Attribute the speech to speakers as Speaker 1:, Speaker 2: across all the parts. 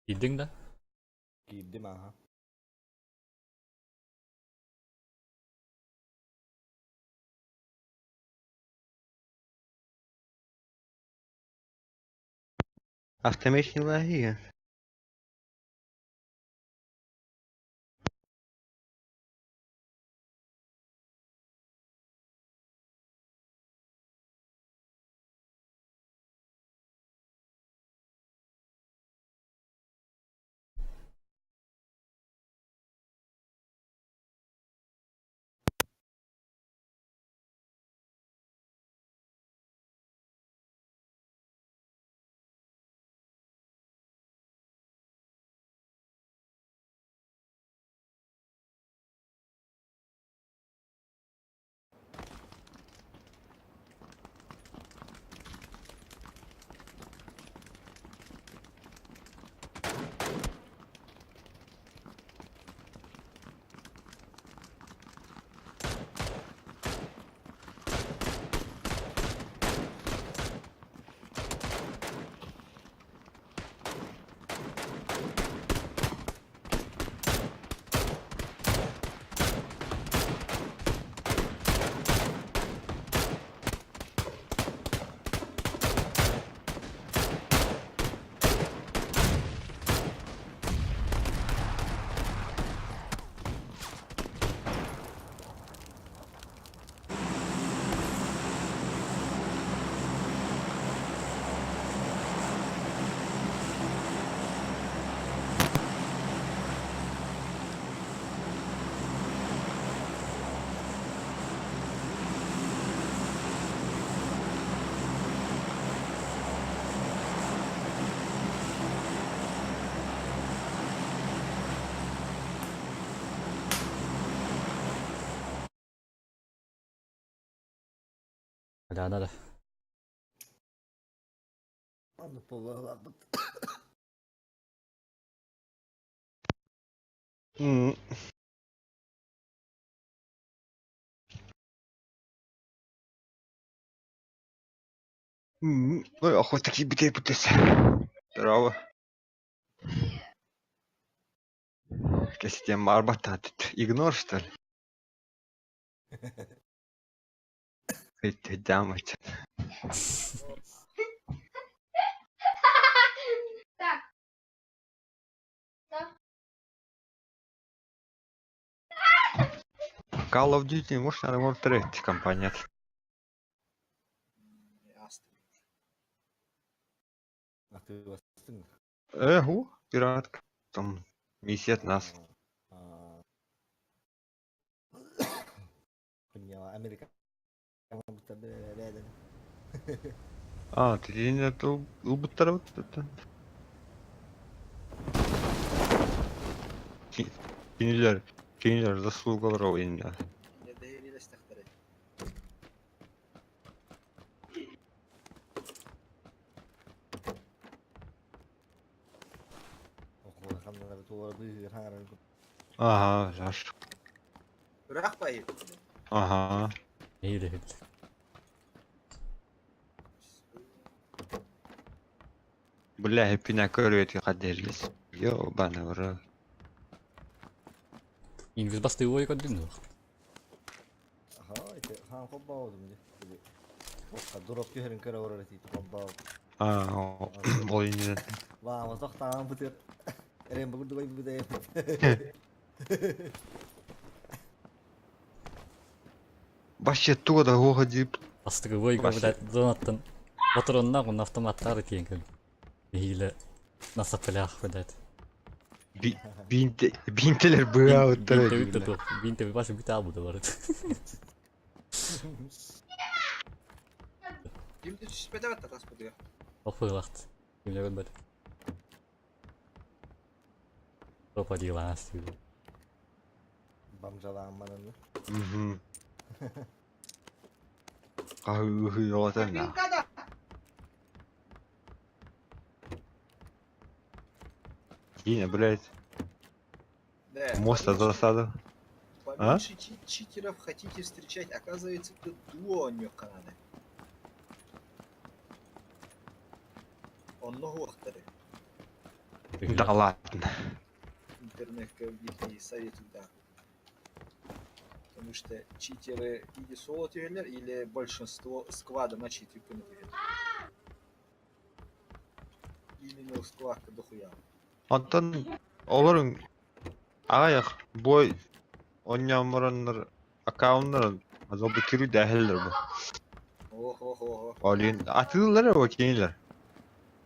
Speaker 1: Киирдиҥ да?
Speaker 2: Киирдим ааһа.
Speaker 3: Автомобильные лаги.
Speaker 1: Аляна да.
Speaker 2: Оннук буолуохтаахпыт.
Speaker 3: Ну, охота киирбитэ бүтэс. Здорово. Кэстиэн баарбаттаат. Игнор, что ли? Өйдөмөт.
Speaker 4: Так. Так.
Speaker 3: Call of Duty может надо может треть компания.
Speaker 2: Атыыластыҥ.
Speaker 3: Эху, пиратка. Там миссия нас.
Speaker 2: Америка
Speaker 3: А, ты не ылбыттара Кинилер, кинилер заслугалар ойында. Ага, жаш.
Speaker 5: Бырахпай.
Speaker 3: Ага.
Speaker 1: Эйли
Speaker 3: Бля, хеппине көрүөтү кадерлис. Йо, бана бро.
Speaker 1: Инвиз басты ой көрдүң дуо?
Speaker 2: Аха, ити хаан холбоодум дии. Дроп түһэрин көрө олорор этии холбообут.
Speaker 3: А, ол иннинен.
Speaker 2: Ваама тохтаан бытыр. Эрен бүгүн дугай бүдэ.
Speaker 3: Вообще туга да хоха дип.
Speaker 1: Бастыгы ой
Speaker 3: Вообще.
Speaker 1: блядь, зонаттан патроннар уонна автоматтар тиийэн кэл. Нэһиилэ насапылаах, блядь.
Speaker 3: Бинте, бинтелер быаабыттар.
Speaker 1: Бинте бүттэ туох. Бинте басы бүтэ албыта барыт.
Speaker 5: Ким да түспэтэ таспытыга.
Speaker 1: Охуйлахт. Кимне көрбөт. Опа дилаас.
Speaker 2: Бомжалаан мананы.
Speaker 3: Мгм. Кахы на. Дина, блядь.
Speaker 5: Да.
Speaker 3: Мост засада.
Speaker 5: Поменьше читеров хотите встречать, оказывается, тут дуо надо. Онно хуохтары.
Speaker 3: Да ладно.
Speaker 5: Интернетка биир советуйдаах. Потому что читеры или соло түһэллэр, или большинство сквада на читер гына түһэр. Именно сквадка дохуя.
Speaker 3: Онтон олорун аҕыйах бой онньоомороннор аккауннарын азобу кирүү бу.
Speaker 5: Ох, ох, ох.
Speaker 3: Олин атыылар о кинилэр.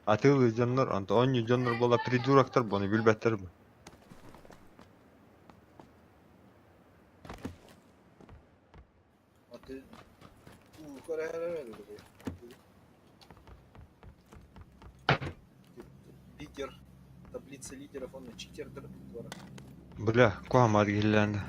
Speaker 3: Атыылы дьоннор, онто онньу дьоннор буола придуроктар буону билбэттэр бу.
Speaker 5: А ты Лидер, таблица лидеров, он на читер двора.
Speaker 3: Бля, куһамар киһилээнэ.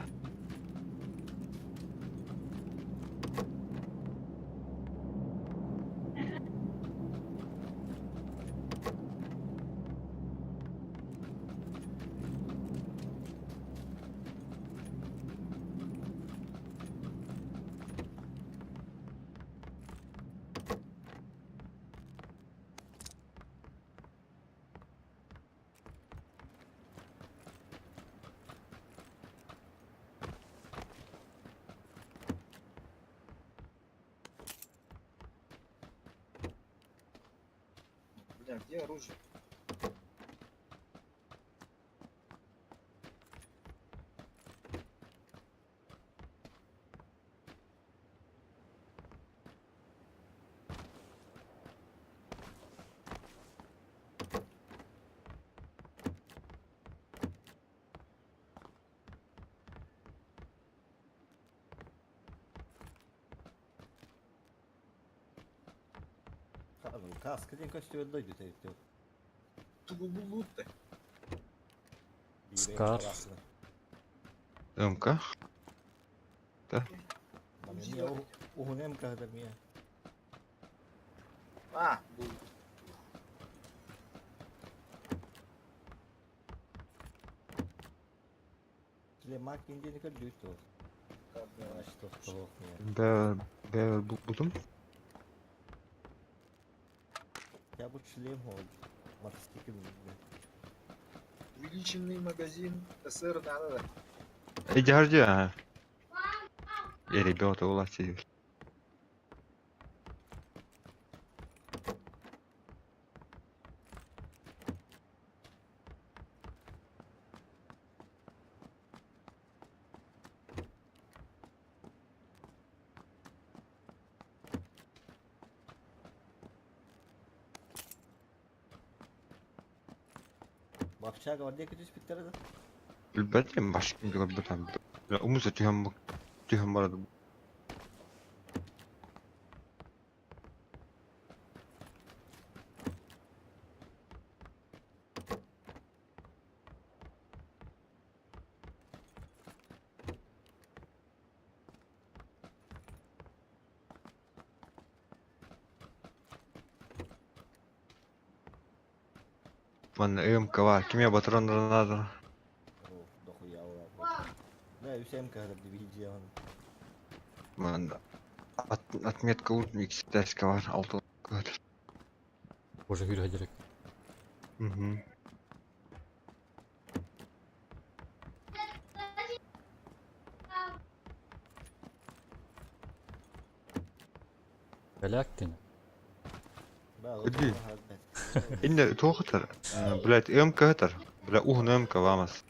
Speaker 5: Бля, где оружие?
Speaker 2: Каска диэн көстүбэт дойду тэйиттэ.
Speaker 5: Тугу буллут-то?
Speaker 1: Скар.
Speaker 3: МК.
Speaker 2: Уһун МК да мия.
Speaker 5: А, был.
Speaker 2: Лемак индиени көрдүүт то. Что того мия.
Speaker 3: Бэвер, бэвер булдум.
Speaker 2: Я бу шлем хол. Мотоцикл.
Speaker 5: Увеличенный магазин СР надо.
Speaker 3: Иди а. Я ребята улати.
Speaker 2: Бапчага var diye kötü spitlere de.
Speaker 3: Билбэтим башкын көрбөтөм. Умуса түһэн түһэн барады. Манна МК бар. Киме патроннар надо.
Speaker 2: О, дохуя ула. Да, үс МК да дивизион.
Speaker 3: Манна отметка ут микс бар. Алты көтөр.
Speaker 1: Боже, хүрэ керек.
Speaker 3: Угу.
Speaker 1: Бәләктин.
Speaker 2: Да,
Speaker 3: Иди. Инне туохтар. Блять, МК хатар. Бля, уһун МК вамас.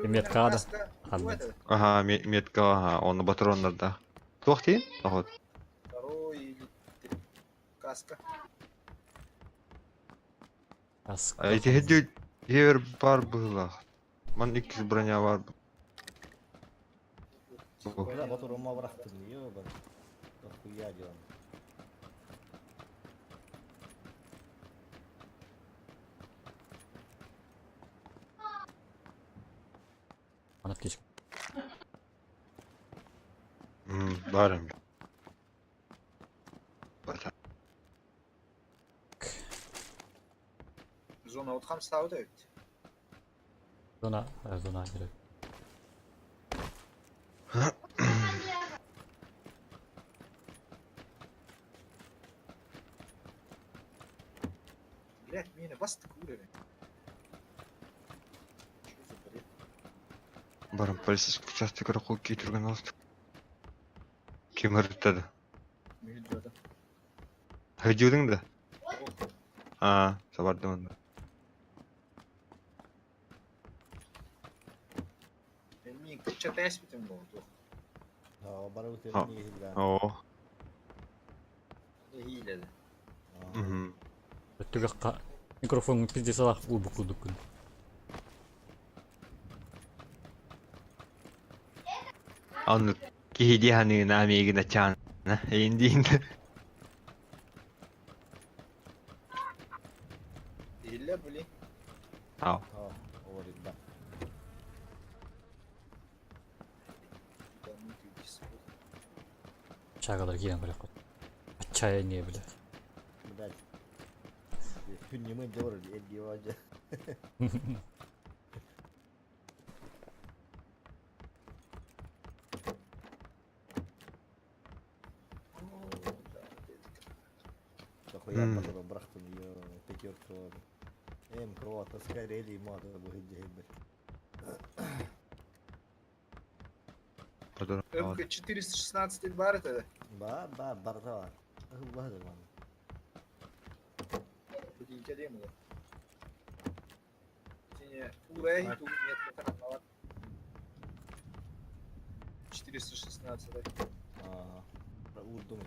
Speaker 1: Метка да. Ханна.
Speaker 3: Ага, метка, ага, он патроннар да. Туохтин? Охот.
Speaker 5: Второй или три. Каска.
Speaker 1: Каска.
Speaker 3: А эти хеди хевер бар было. Ман икс броня бар.
Speaker 2: Бля, батурыма бырахтым, ёбан. Дохуя делан.
Speaker 1: Ана птичка.
Speaker 3: Барым. Бата.
Speaker 5: Зона вот хамса вот ведь.
Speaker 1: Зона, зона керек.
Speaker 5: Блять, меня бас уровень.
Speaker 3: Баран полицейский участокка кол киирэн алыстык. Ким ырыттады?
Speaker 5: Мүһүлдүөтэ.
Speaker 3: Hödüyordun да? Аа, сабардым онно.
Speaker 5: Мин кычча тээспитим буолуо.
Speaker 2: Аа, бары
Speaker 3: А.
Speaker 2: үтэрин иһиллээн.
Speaker 3: Оо.
Speaker 5: Эһиилэди.
Speaker 3: Мгм.
Speaker 1: Өттүгэххэ микрофон пиздец алаах уубу курдуккун.
Speaker 3: Оннук киһи дии саныына миигин ачаана эйин диин.
Speaker 5: Иһиллэр били.
Speaker 3: Аа.
Speaker 2: Аа, олоридда.
Speaker 1: Чагалар киирэн көрөххүт. Отчаяние, бля.
Speaker 2: Блядь. Күннүмэ дьор эрдиэважа. Дохуя патрон бырахтым, ё, пятерка ладно. Эм, кровата с Карелии мада бу
Speaker 3: Патрон.
Speaker 5: МК 416 бар это.
Speaker 2: Ба, ба, барда бар. Ыһыллаһы ман.
Speaker 5: Бутилка дем ол. Сене урай тут нет канала. 416.
Speaker 2: Ага. Урдум.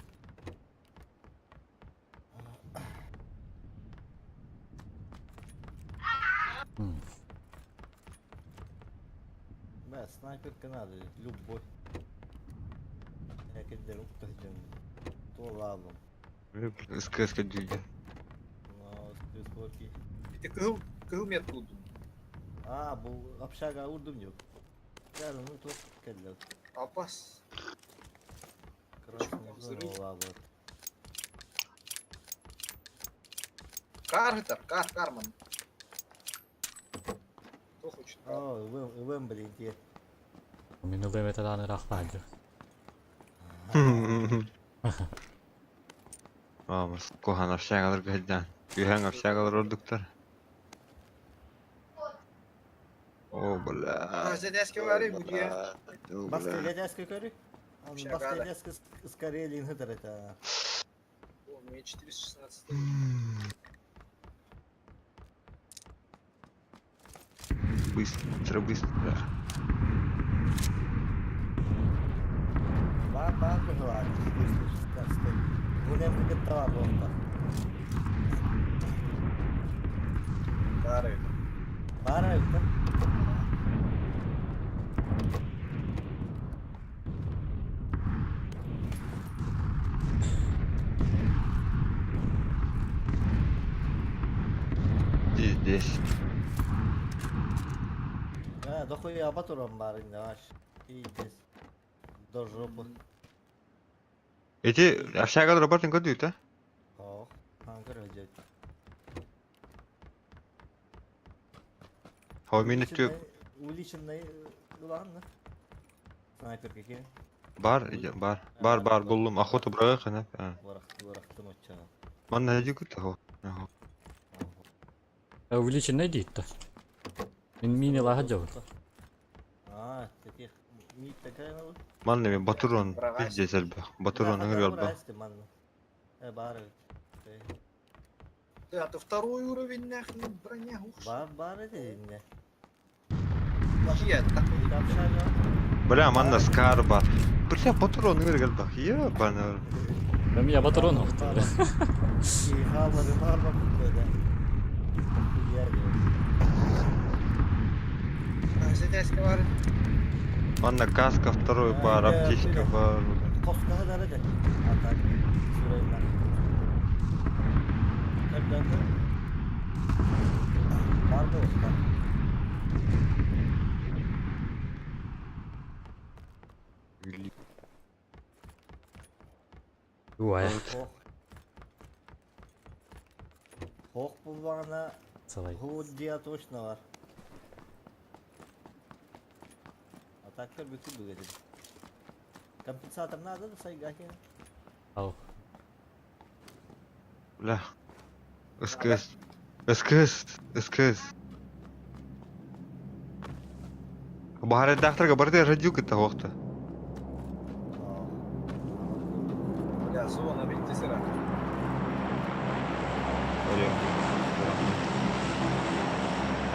Speaker 2: Бә, снайперка надо, любой. Әкелдер уктаһдым. Толалым.
Speaker 3: СКС дүйден.
Speaker 2: Но, скорки.
Speaker 5: Это кыл кыл мет кулдум.
Speaker 2: А, бу общага урдум yok. Gel onu tut келді.
Speaker 5: Апас.
Speaker 2: Красный
Speaker 5: Взрыв.
Speaker 2: зона лабы.
Speaker 5: Кар это, кар, карман. Кто хочет кар?
Speaker 2: О, ылым, блин, те.
Speaker 1: Мин ылыам этэ даҕаны ыраахтаһа
Speaker 3: Аамас куһаан общагалар кыһыйдаан. Үһэҥ общагалар ордуктар. О, бля.
Speaker 5: А, ЗДС говори, будь
Speaker 2: Баска ледяска көрі?
Speaker 5: Общага,
Speaker 2: Баска
Speaker 5: да.
Speaker 2: ледяска с Карелии нытар это.
Speaker 5: О, у меня 416.
Speaker 3: Быстро, быстро.
Speaker 2: Ба, ба, быгылар. 416. Гулем кыттава болта.
Speaker 5: Кар это.
Speaker 2: Бара это.
Speaker 3: Здесь.
Speaker 2: Да, дохуя батурам бар инде аш. Пиздец. До жопы.
Speaker 3: Эти общагалар бартын көрдүк да?
Speaker 2: Ох, аңгыр өжет.
Speaker 3: Хо мени түп
Speaker 2: Уличный улан. Снайпер какие?
Speaker 3: бар, бар. Бар, бар буллум. Охота бырага кана.
Speaker 2: Варахтым отча.
Speaker 3: Манна хажы күт хо.
Speaker 1: Увеличенный диитта. Мин мини лаха дьобун.
Speaker 2: А, таких мид такая ну.
Speaker 3: Манна мен батурон
Speaker 5: Бырага.
Speaker 3: пиздец элбэх. Батурон ыңыр алба.
Speaker 2: Э, бар.
Speaker 5: Да, это второй уровень нахрен броня. Ух,
Speaker 2: Бар, бар это не.
Speaker 5: Нет, такой.
Speaker 2: Общага.
Speaker 3: Бля, манна скар бар. Бля, батурон ыңыр алба. Ебана.
Speaker 1: Эм я батарон охту, бля.
Speaker 2: И хабар, бар, бар, да. Я
Speaker 5: ЗДС говори.
Speaker 3: Манна каска второй бар, аптечка бар.
Speaker 2: Коска да да. А так, Сүрәйман. Когда Бар да оста.
Speaker 1: Уай.
Speaker 2: Хох. Хох булбағына
Speaker 1: Салай.
Speaker 2: Худ точно бар. А так как бы ты Компенсатор надо да сайгахи?
Speaker 1: Ал.
Speaker 3: Бля. СКС. СКС. СКС. Баһаарайдаахтарга барыта радио кытта суохта.
Speaker 5: Бля, зона битти сыра.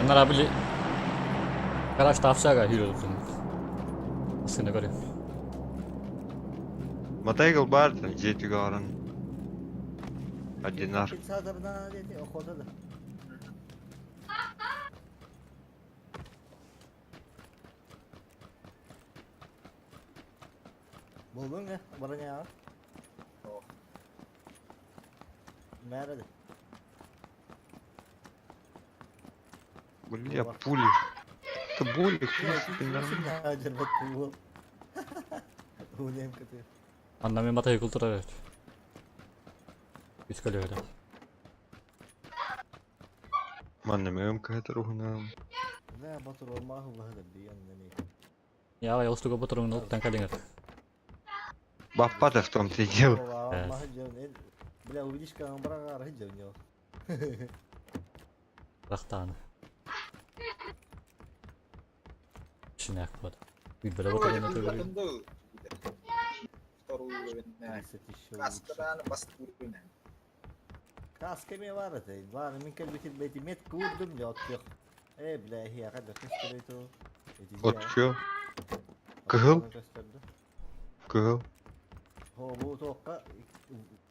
Speaker 1: Анара били гараж тапсага хүрөдүн. Аскына көрө.
Speaker 3: Мотоцикл баар дьиэтигэр баран. Одинар.
Speaker 2: Охота да. Булдуҥ э, броняҕа?
Speaker 5: О.
Speaker 2: Мээрэ
Speaker 3: Бля, пули. Это боли, в принципе, нормально.
Speaker 2: Дьэрбэт Уунем кытыы.
Speaker 1: Анна мен батай култура эбит. Үс көлөһөдө.
Speaker 3: Манна мөм кыһатар уһунам.
Speaker 2: Нэ батыр ормаахы баһыда биэн нэмий.
Speaker 1: Я я устуга батырын оттан калиңер.
Speaker 3: Баппата в том-то и дело.
Speaker 2: Бля, увидишь, когда он брага рыдя у него.
Speaker 1: Рахтааны. Шиняк вот. Билбеле
Speaker 5: Вроде
Speaker 1: батырын
Speaker 5: бы
Speaker 1: өтө
Speaker 5: был. Второй уровень.
Speaker 2: 30 еще лучше.
Speaker 5: Каскадан бастурина.
Speaker 2: Касками бар это. Ладно, мен кэлбитим бэти мет куурдум дьэ оттуох. Э, бля, иһиэхэ да көстөрөйту.
Speaker 3: От чё? Кыһыл? Кыһыл.
Speaker 2: Хо, бу тоққа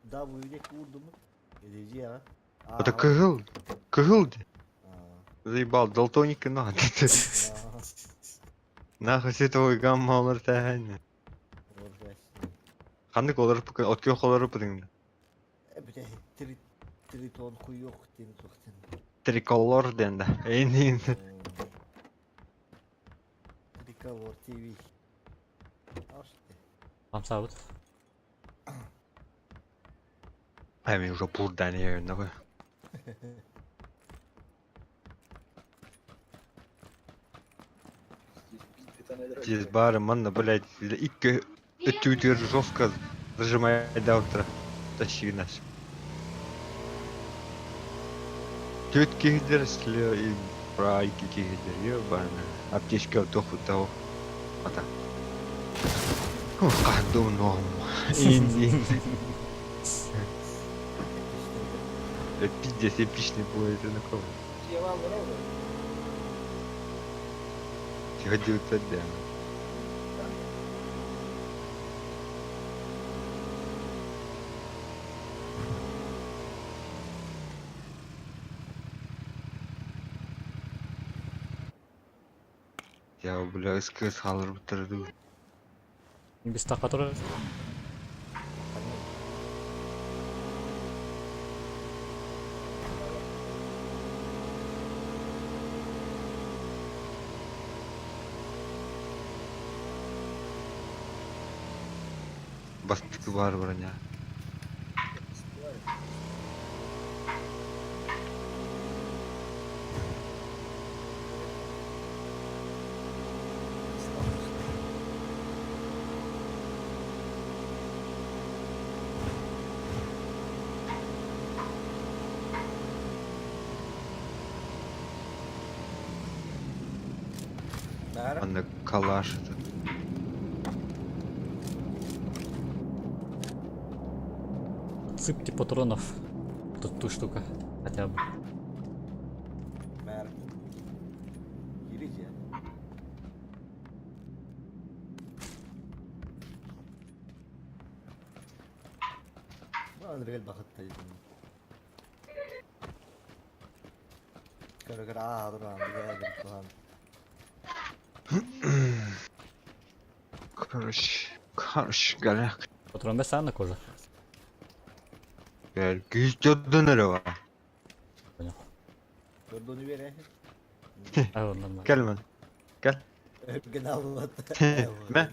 Speaker 2: да бу үйде куурдум. Эдижиэҕэ.
Speaker 3: Это кыһыл. Кыһыл ди. Заебал, далтоника надо. Нахуй световой гамма олар тәһәне. Ханнык олар от көх олар пытыңды.
Speaker 2: Э, бля, тритон хуёк тин тухтин.
Speaker 3: Триколор ден да. Эйн эйн.
Speaker 2: Триколор ТВ. Ашты.
Speaker 1: Хамсабыт.
Speaker 3: Ай, мен уже пурдан ебен нахуй.
Speaker 5: Здесь
Speaker 3: Здесь бары, манна, блядь, икки өттүгүтүгэр жестко зажимай до утра. Тащи нас. Түт киһидер сле и про икки киһидер, ебана. Аптечка тоху того. Ата. Кахдум ном. Инди. Пиздец, эпичный будет, это на кого? Ходил тогда. Я, бля, СКС халыр бітірді.
Speaker 1: Биз такка турар.
Speaker 3: Бастығы бар броня.
Speaker 2: Мээрэ.
Speaker 3: Анда калаш это.
Speaker 1: Отсыпьте патронов. Тут ту штука. Хотя бы.
Speaker 2: Мээрэ. Кирите. Андрей бахытта дедим. Көрө көрө аа туран бля тухан.
Speaker 3: Короче, короче, говоря.
Speaker 1: Патрон без на кожа.
Speaker 3: Gel, güç nere var?
Speaker 1: Понял.
Speaker 2: Көрдөні бере.
Speaker 1: А, вот нормально.
Speaker 3: Gel lan.
Speaker 2: Өрген алып
Speaker 3: Мә.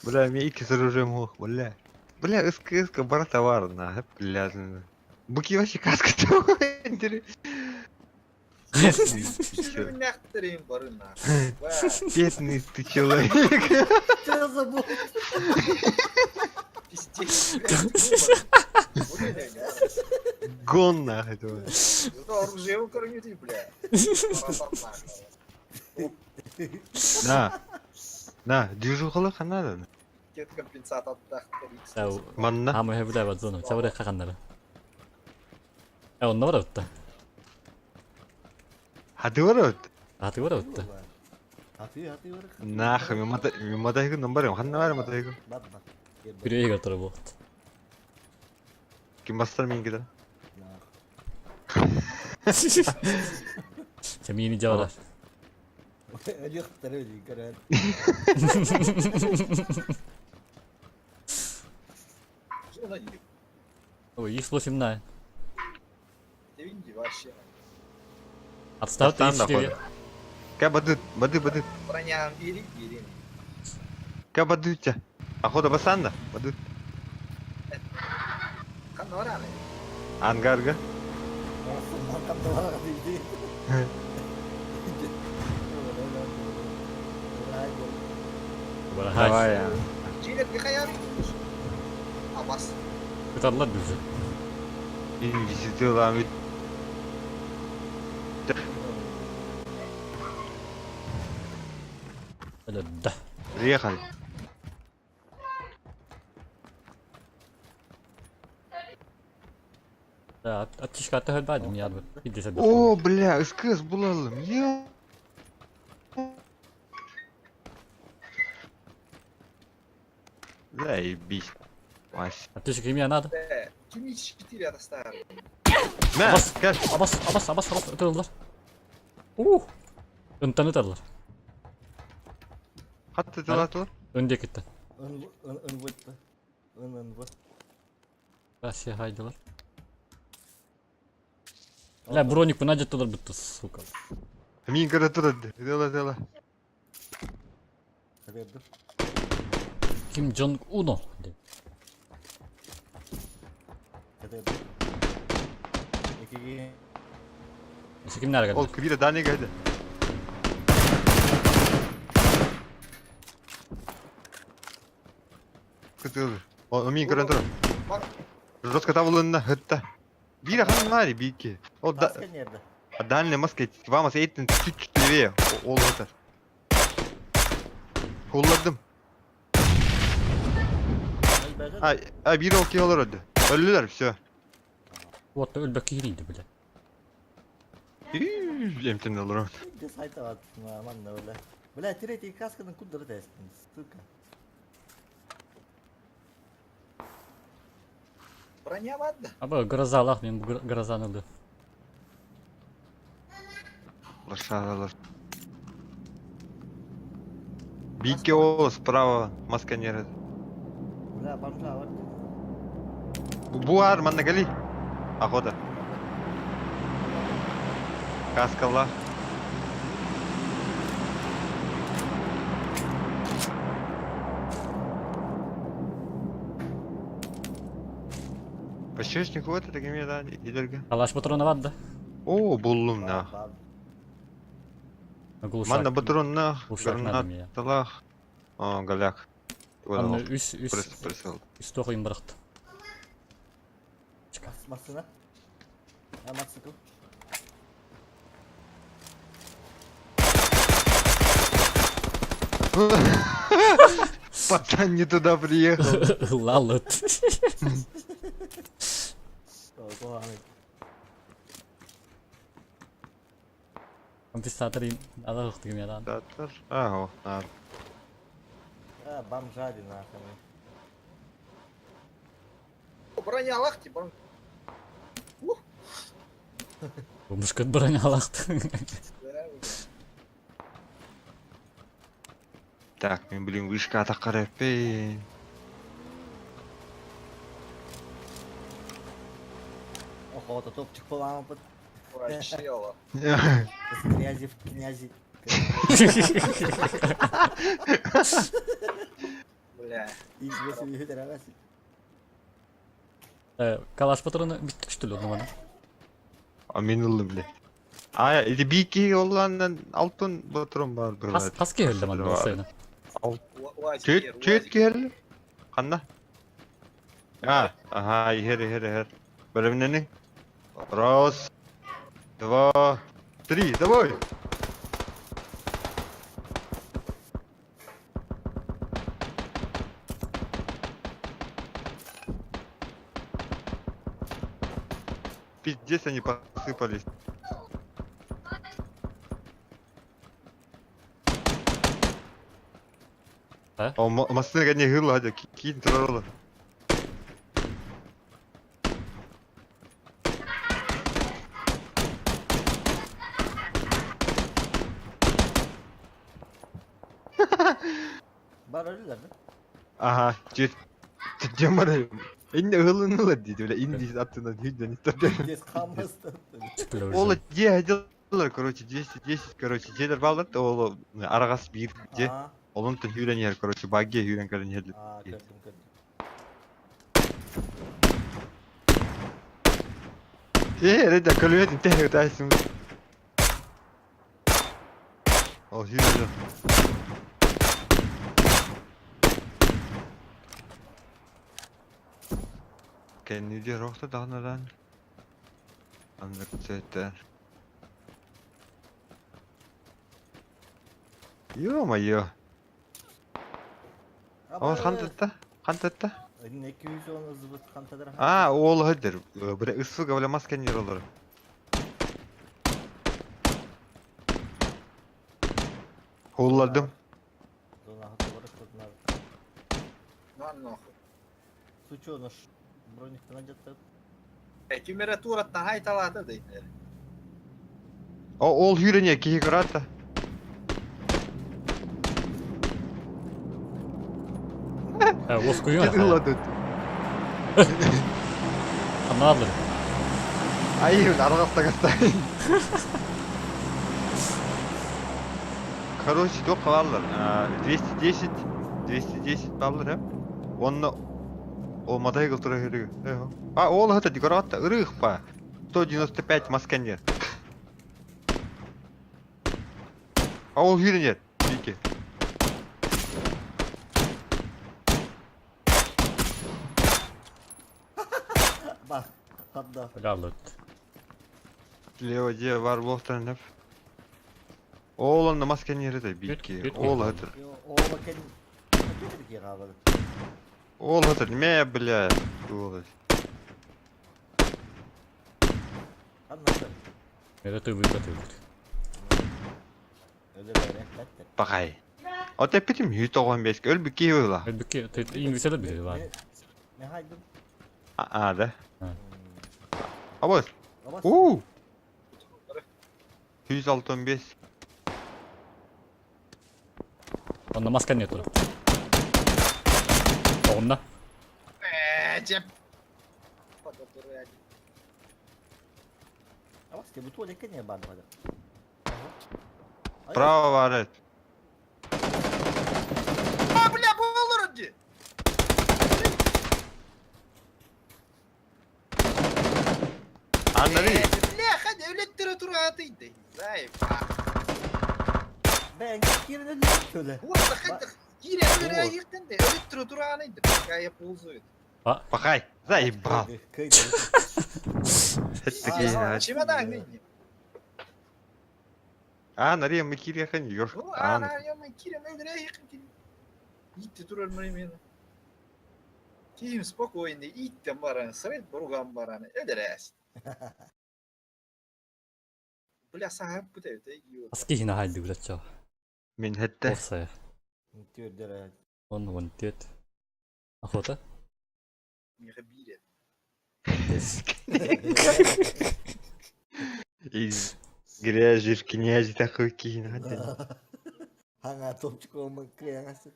Speaker 3: Бля, мне икки с оружием ох, бля. Бля, СКС брата варна, бля. Буки вообще каска интересно. Бедный ты человек.
Speaker 2: Что забыл?
Speaker 5: Пиздец, блядь,
Speaker 3: Гон нахуй это.
Speaker 5: Зато оружие көрүнүтүй, бля.
Speaker 3: На. На, движухалы ханада.
Speaker 5: Кет компенсатор
Speaker 1: Сау.
Speaker 3: Манна.
Speaker 1: Ама хебиле бат зону. Чабыра хаханнары. Э, онно бар утта.
Speaker 3: Хаты бар вот.
Speaker 1: Аты бар утта.
Speaker 2: Атыы атыы бар.
Speaker 3: Нахуй, мата номбар, ханна бар мата хигу.
Speaker 2: Бар бар.
Speaker 1: Күрөйгө туру болот.
Speaker 3: Ким бастар мен киде.
Speaker 1: Семини жабалар.
Speaker 2: Өлүөхтөр өлүү көрөр.
Speaker 5: Зона не.
Speaker 1: Ой, X8 на.
Speaker 5: Девинди вообще.
Speaker 1: Отстал
Speaker 3: Бастан да
Speaker 1: X4.
Speaker 3: хода. Ка бадыт, бады бадыт.
Speaker 5: Броня бери, бери.
Speaker 3: Ка бадытча. Охота бастан да, бадыт.
Speaker 5: Ханна бараны.
Speaker 3: Ангарга. Давай.
Speaker 5: Жилет хаяр. Абас.
Speaker 1: Кытарлар düzü.
Speaker 3: Инвизитила ведь.
Speaker 1: Öyle да.
Speaker 3: Приехали.
Speaker 1: Да, аттишка аты хөлбадым ярбы. Бидесе.
Speaker 3: О, бля, СКС булалым. Я. Заебись. Вась.
Speaker 1: Аттишка кимия надо?
Speaker 5: Кими 4 оставили.
Speaker 3: Мә,
Speaker 1: Абас.
Speaker 3: кәл.
Speaker 1: Абас, абас, абас, абас, ытырылар. Ух. Ынтан ытырылар.
Speaker 3: Хатты тылатылар.
Speaker 1: Önde gitti.
Speaker 2: Ын ын ын Ын ын вот.
Speaker 1: Россия хайдылар. Бля, броник бuna жаттылар бітті, сука.
Speaker 3: Мин көрө турады. Дела дела.
Speaker 1: Ким Джонг Уно. деп. Осы кимнер
Speaker 3: Ол
Speaker 1: келді?
Speaker 3: кибире дани келди. Күтүл. О, мин көрө турам. Жестко табылынна хытта. Бире ханнари бики. Ол да дальний маска вамас эйтин чуть-чуть левее. Ол отар. Холладым. А, а бир ол олар öldü. Öldüler все.
Speaker 1: Вот өлбек кирейді, бля.
Speaker 3: Эмтен олар.
Speaker 2: Бля, третий каскадан кудыр тестин, сука.
Speaker 5: Броня ладно.
Speaker 1: Аба грозалах мен бу грозаны ылды.
Speaker 3: Лошаралар. Бике ол справа маска нереді.
Speaker 2: Бля, бомжа вот.
Speaker 3: Буар манна гали. Охота. Каскала. Пощечник вот это кеме да идерге.
Speaker 1: Алаш патрона вадда.
Speaker 3: О, буллум на. Манна патрон на.
Speaker 1: Глушак надо мне.
Speaker 3: Гранаталах. О, голяк.
Speaker 1: Анны үс үс
Speaker 3: Пресс пресс.
Speaker 1: үс тоқойын бырақты.
Speaker 2: Машина. А мотоцикл.
Speaker 3: Пацан не туда приехал.
Speaker 1: Лалыт. Конфискатор ала ықты кеме да.
Speaker 3: Татар. А, о, на.
Speaker 2: А, бомжа нахуй.
Speaker 5: Броня лахти, броня. Ух.
Speaker 1: Бумышка броня алақты.
Speaker 3: Так, мен блин вышка атаққа рэппей.
Speaker 2: Охота топчик поламал.
Speaker 5: Вообще, ла.
Speaker 2: С грязи в князи.
Speaker 5: Бля.
Speaker 1: Калаш патроны бит что ли одного?
Speaker 3: А мен ылдым, бля. А, эти бики олландан алтын патрон бар бір.
Speaker 1: Қас қас келді манда осыны.
Speaker 3: Чөт чөт келді. Қанда? А, ага, ихер, ихер, ихер. Білімненің? Раз, два, три, давай! Пиздец, они посыпались.
Speaker 1: А?
Speaker 3: О, массыына кэннэ ыһылла сылдьар, киин турар олор.
Speaker 2: Бар өлүлэр да?
Speaker 3: Аха, чүт. Дьон бары инне ыһылыннылар дии, бля, индис аттынан хүйден истердер.
Speaker 2: Здесь хаммастан.
Speaker 3: Ол дьиэ дьыллар, короче, 210, короче, дьиэлэр бааллар да ол араҕас биир дьиэ.
Speaker 2: Аа,
Speaker 3: Олонтон сүүрэн иһэр, короче, багги сүүрэн кэлэн иһэр.
Speaker 2: аа, көрдүм, көрдүм.
Speaker 3: Ээ, эрэ да көлүөтүн тэһэ ытаайсың. Ол сүүрэн Кэнниди рохта даҕанаран аннык сөттөр. Ё-моё. Ол хантатта? Хантатта?
Speaker 2: 210 ызыбыт хантадыр.
Speaker 3: А, ол хадыр. Бре ыссы гавламас кеннер олор. Холладым.
Speaker 5: На нахуй.
Speaker 2: Сученыш. Брониктан одетта.
Speaker 5: Температура хайталаата дейдер.
Speaker 3: О, ол хүрene киһи кыраата.
Speaker 1: Уоскуйуон.
Speaker 3: Кит ылладыт.
Speaker 1: Анаалыр.
Speaker 3: Ай, арҕастагаста. Короче, туох баллар. 210, 210 баллар, э? Онно ол мотоцикл турар үрүгү. А, ол хата декоратта ырыых па. 195 масканер. А ол хүренер. Вики.
Speaker 2: Бах. Хадда.
Speaker 1: Галыт.
Speaker 3: Слева де бар болтан деп. Ол онно масканер это бики. Ол хата.
Speaker 2: Ола кен.
Speaker 3: Ол хата. Ме, бля. Ол.
Speaker 1: Это выпад выпад.
Speaker 3: Пахай. Оте питим 195 өлбү киһи ыла.
Speaker 1: Бүкке ингиселер бир бар.
Speaker 2: Не хайдым.
Speaker 3: А, да. Абас. У. 165.
Speaker 1: Онно маска нету. Онно.
Speaker 5: Э, Подобрать.
Speaker 2: Абас, тебе туалет не бар.
Speaker 3: Право бар.
Speaker 5: А, бля, болор ди!
Speaker 3: Аннары.
Speaker 5: Бля, хadi өлеттіре тұрады дейді. Заебал.
Speaker 2: Бен кирин төле.
Speaker 5: Вот, хadi кире өле ертенде өлеттіре тұрады дейді. Пока я ползаю.
Speaker 3: Пахай. Заебал. Это
Speaker 5: Чемодан дейді.
Speaker 3: А, Нария, мы кире хан ёш.
Speaker 5: Ну, а, я мы кире өле ертенде. Итте турар мені. Киім спокойный, иттен бараны, сырет бұрған бараны, өлерәс. Бля, сағып бітеді, идиот.
Speaker 1: Аски хина хайды билет.
Speaker 3: Мен хетте.
Speaker 1: Орсая. Он вон тет. Охота?
Speaker 5: Меха бире.
Speaker 3: Из грязи в князи такой кин.
Speaker 2: Ханга топчик olmak kıyamazsın.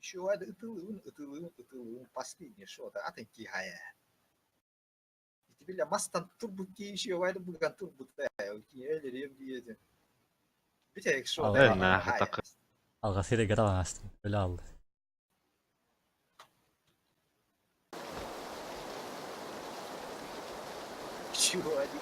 Speaker 5: Еще айды ытылыын, ытылыын, ытылыын, последний шота, атын кихая. И тебе мастан турбут ки еще айды буган турбут өлерем диедin. Битек шота.
Speaker 1: Ал-
Speaker 3: нахуй так.
Speaker 1: Алға сире гара астым. Öyle алды.
Speaker 5: Чего, один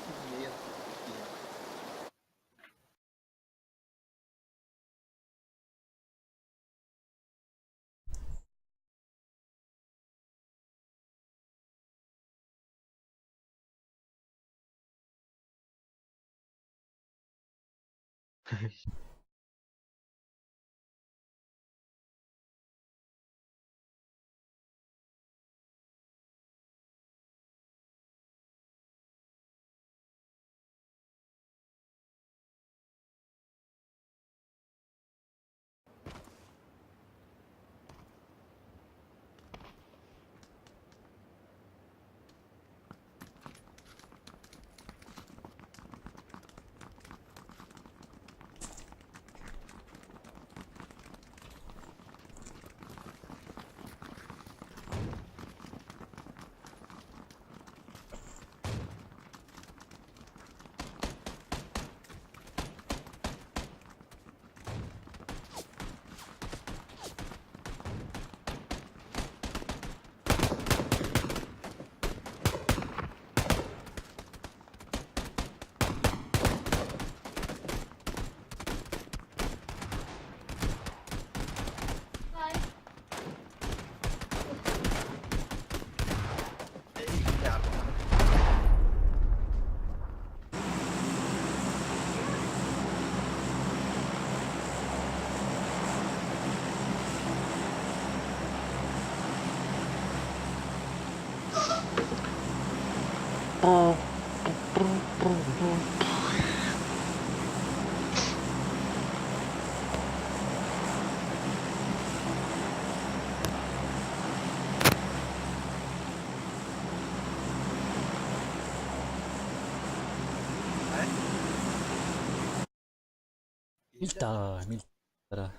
Speaker 1: Милта, милта.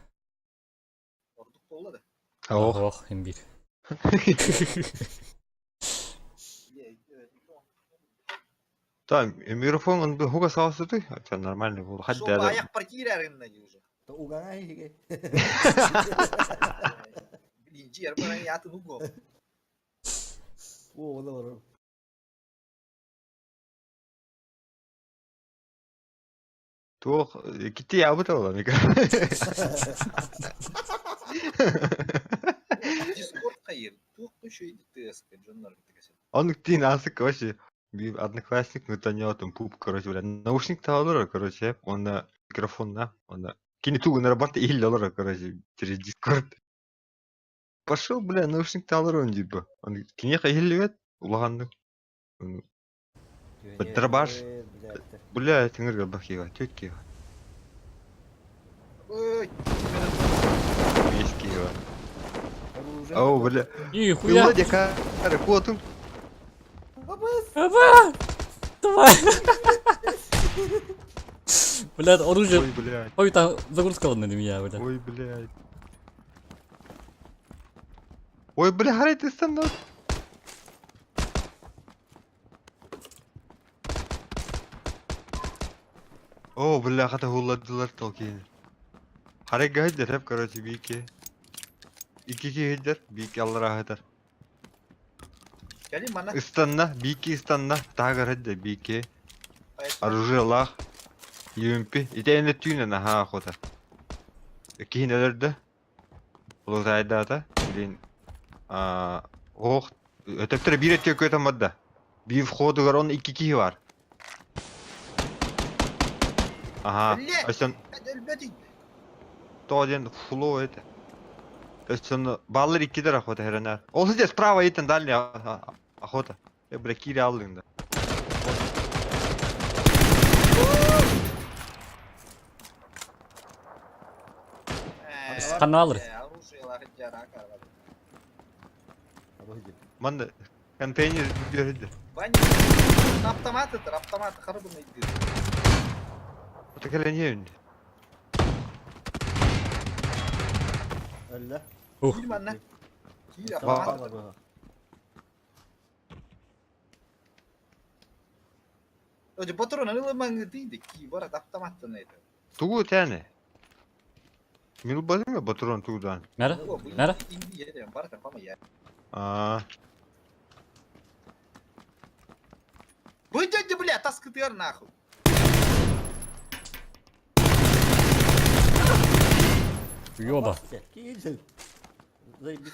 Speaker 5: Ордук буолла да.
Speaker 3: Ох.
Speaker 1: Ох, имбир.
Speaker 3: Там микрофон он бы хуга саусыты, это нормально было.
Speaker 5: Шо аяқ партия аренна уже.
Speaker 2: То угана иһиге.
Speaker 5: Блин, жер бара атын уго.
Speaker 2: О, ола бар.
Speaker 3: Туох кити ябыт ола микрофон.
Speaker 5: Дискорд хайыр. Туох еще и ТС, Джоннар
Speaker 3: Он тин асык вообще одноклассник, ну то не там пуп, короче, бля, наушник таалыр, короче, он на микрофон на, он на кини тугу на работе или олор, короче, через Дискорд. Пошел, бля, наушник таалыр он типа. Он кинеха илливет, улаханнык. Дробаш. Бля, тиңир бахига, тетки.
Speaker 5: Ой,
Speaker 3: Есть киева. О, бля.
Speaker 1: Нихуя!
Speaker 3: Владя, кара, котун.
Speaker 1: Аба! Давай! Блядь, оружие.
Speaker 3: Ой, блядь.
Speaker 1: Ой, там загрузка на меня, блядь.
Speaker 3: Ой, блядь. Ой, бля, харай ты станок. О, бля, хата хулладылар толкин. Харай гайдер хеп, короче, бики. Ики ки хидер, бики аллара хидер.
Speaker 5: Кәли мана.
Speaker 3: Истанна, бики истанна, тагар хидер, бики. Оружие лах. UMP. Ите түйнен аха охота. Кихин өлөрдө. Улутайдаата. Блин. А, ох, өтөптөр бир өтө көтөн бадда. Бир входугар он икки кихи бар. Аха.
Speaker 5: Блядь!
Speaker 3: Өстөн
Speaker 5: Өлбөтүй.
Speaker 3: то один фло это. Өстөн баллар иккидер охота херенер. Ол сиде справа итен дальний охота. Э, бля, кири алдың да.
Speaker 1: Каналыр.
Speaker 5: Оружие лах жара карвады.
Speaker 3: Манда контейнер берді.
Speaker 5: Ваня, автомат это, автомат, харбын иди.
Speaker 3: Это келен не.
Speaker 2: Өллө.
Speaker 1: Ух.
Speaker 5: Кил манна. Кил автомат. Oye, патрон, аны маңы дейdi ки барат автоматтан это.
Speaker 3: Тугу тәне. Мин базым патрон тугудан.
Speaker 1: Нара? Нара?
Speaker 5: Инди едем, барат пама я.
Speaker 3: А,
Speaker 5: Выйдете, бля, таскытыр нахуй.
Speaker 1: Ёба.
Speaker 2: Киджи. Заебись.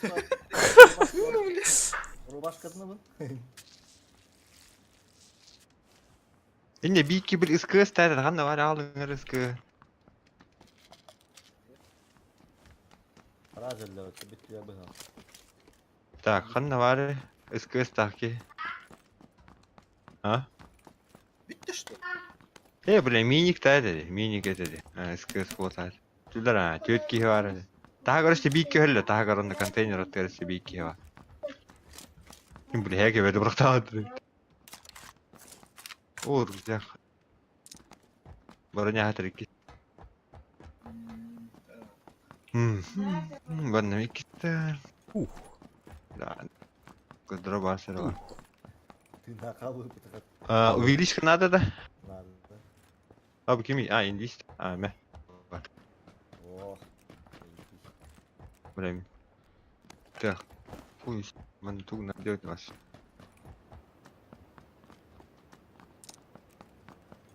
Speaker 2: Рубашкасына бу.
Speaker 3: Инне бики бир СКС тәре, ханна бар алың СК.
Speaker 2: Лазерлер бүттүлэр быһа.
Speaker 3: Так, ханна баар СКС таки. А?
Speaker 5: Бүттэ что ли?
Speaker 3: Э, бля, миник та dedi. Миник dedi. СКС вот Түлэр а, түөрт киһи баар этэ. Таһа көрөстө биир киһи өллө, таһа көрөннө контейнер оттугар өссө биир киһи баар. Бля, кэбэди бырахтаабыт. Оо, рюкзак. Броня хатыр икки. Банна иккитте.
Speaker 1: Ух.
Speaker 3: Да. Кыдыра баасыр бар.
Speaker 2: Тыына хаалбыт.
Speaker 3: А, увеличка надо да?
Speaker 2: Надо.
Speaker 3: А, бу кими? А, индийст. А, мэ.
Speaker 2: О.
Speaker 3: Время. Так. Хуй, ман туг надо делать вас.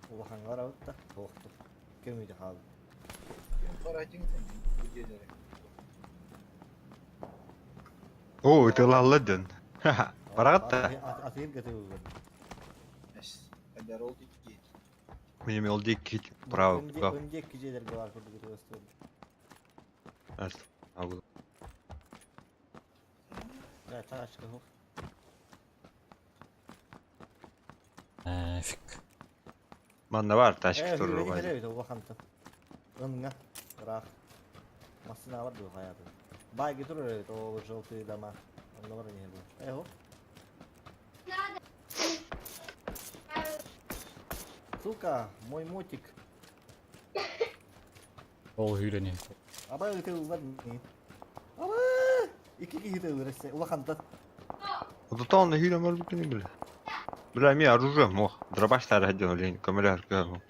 Speaker 2: Улаханҥа барабыт да, туохтук. Көмүдэ хаалбыт.
Speaker 3: Оо, ытылалла дьон. Бараҕыт да?
Speaker 2: Атыыр гатыыллар.
Speaker 3: Минем ол диэки право.
Speaker 2: Өнде кижелерге бар курдук ытыгастыр.
Speaker 3: Агыл.
Speaker 2: Да, тачка хух.
Speaker 1: Нафиг.
Speaker 3: Манна бар тачка турар бар.
Speaker 2: Э, улаханта. Ынга, ыраах. Массына бар дуу хаятын. Байги турар эбит, ол желтые дома. Онно бар не был. Эхо. Сука, мой мотик.
Speaker 1: Ол hűreni.
Speaker 2: Абай ытыллар не. Абай! Икки киһи ытыллар эссе. Улахантан.
Speaker 3: Ототон нэһиилэ мөрбүккүнү бile. Бля, ми оружие мох. Дробаш тара дьон лень, көмөлөр көмө.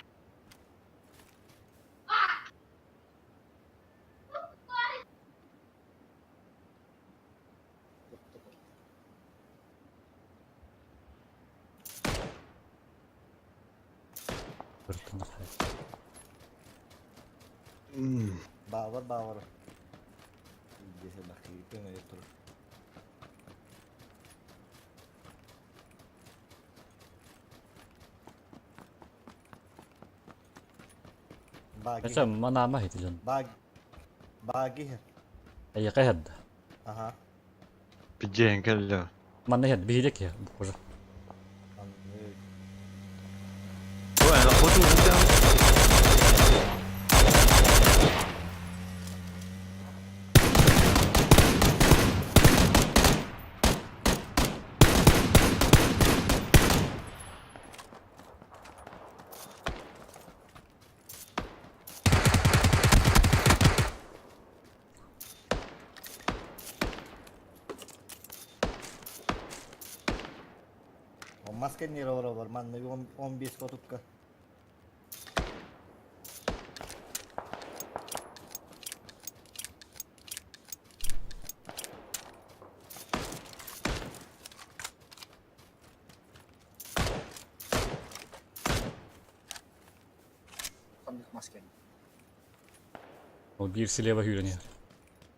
Speaker 2: Баалар баалар.
Speaker 1: Хотя манама хитилен.
Speaker 2: Баг. Баги.
Speaker 1: Эйэхэ хадда.
Speaker 2: Ага.
Speaker 3: Пиджен кэллэ.
Speaker 1: Манна хад биһилек я букужа.
Speaker 3: Ой, ана хоту хутан.
Speaker 2: Маска не бар, манна 15 котукка.
Speaker 5: Ханнык маскен.
Speaker 1: Ол биир слева hűreni.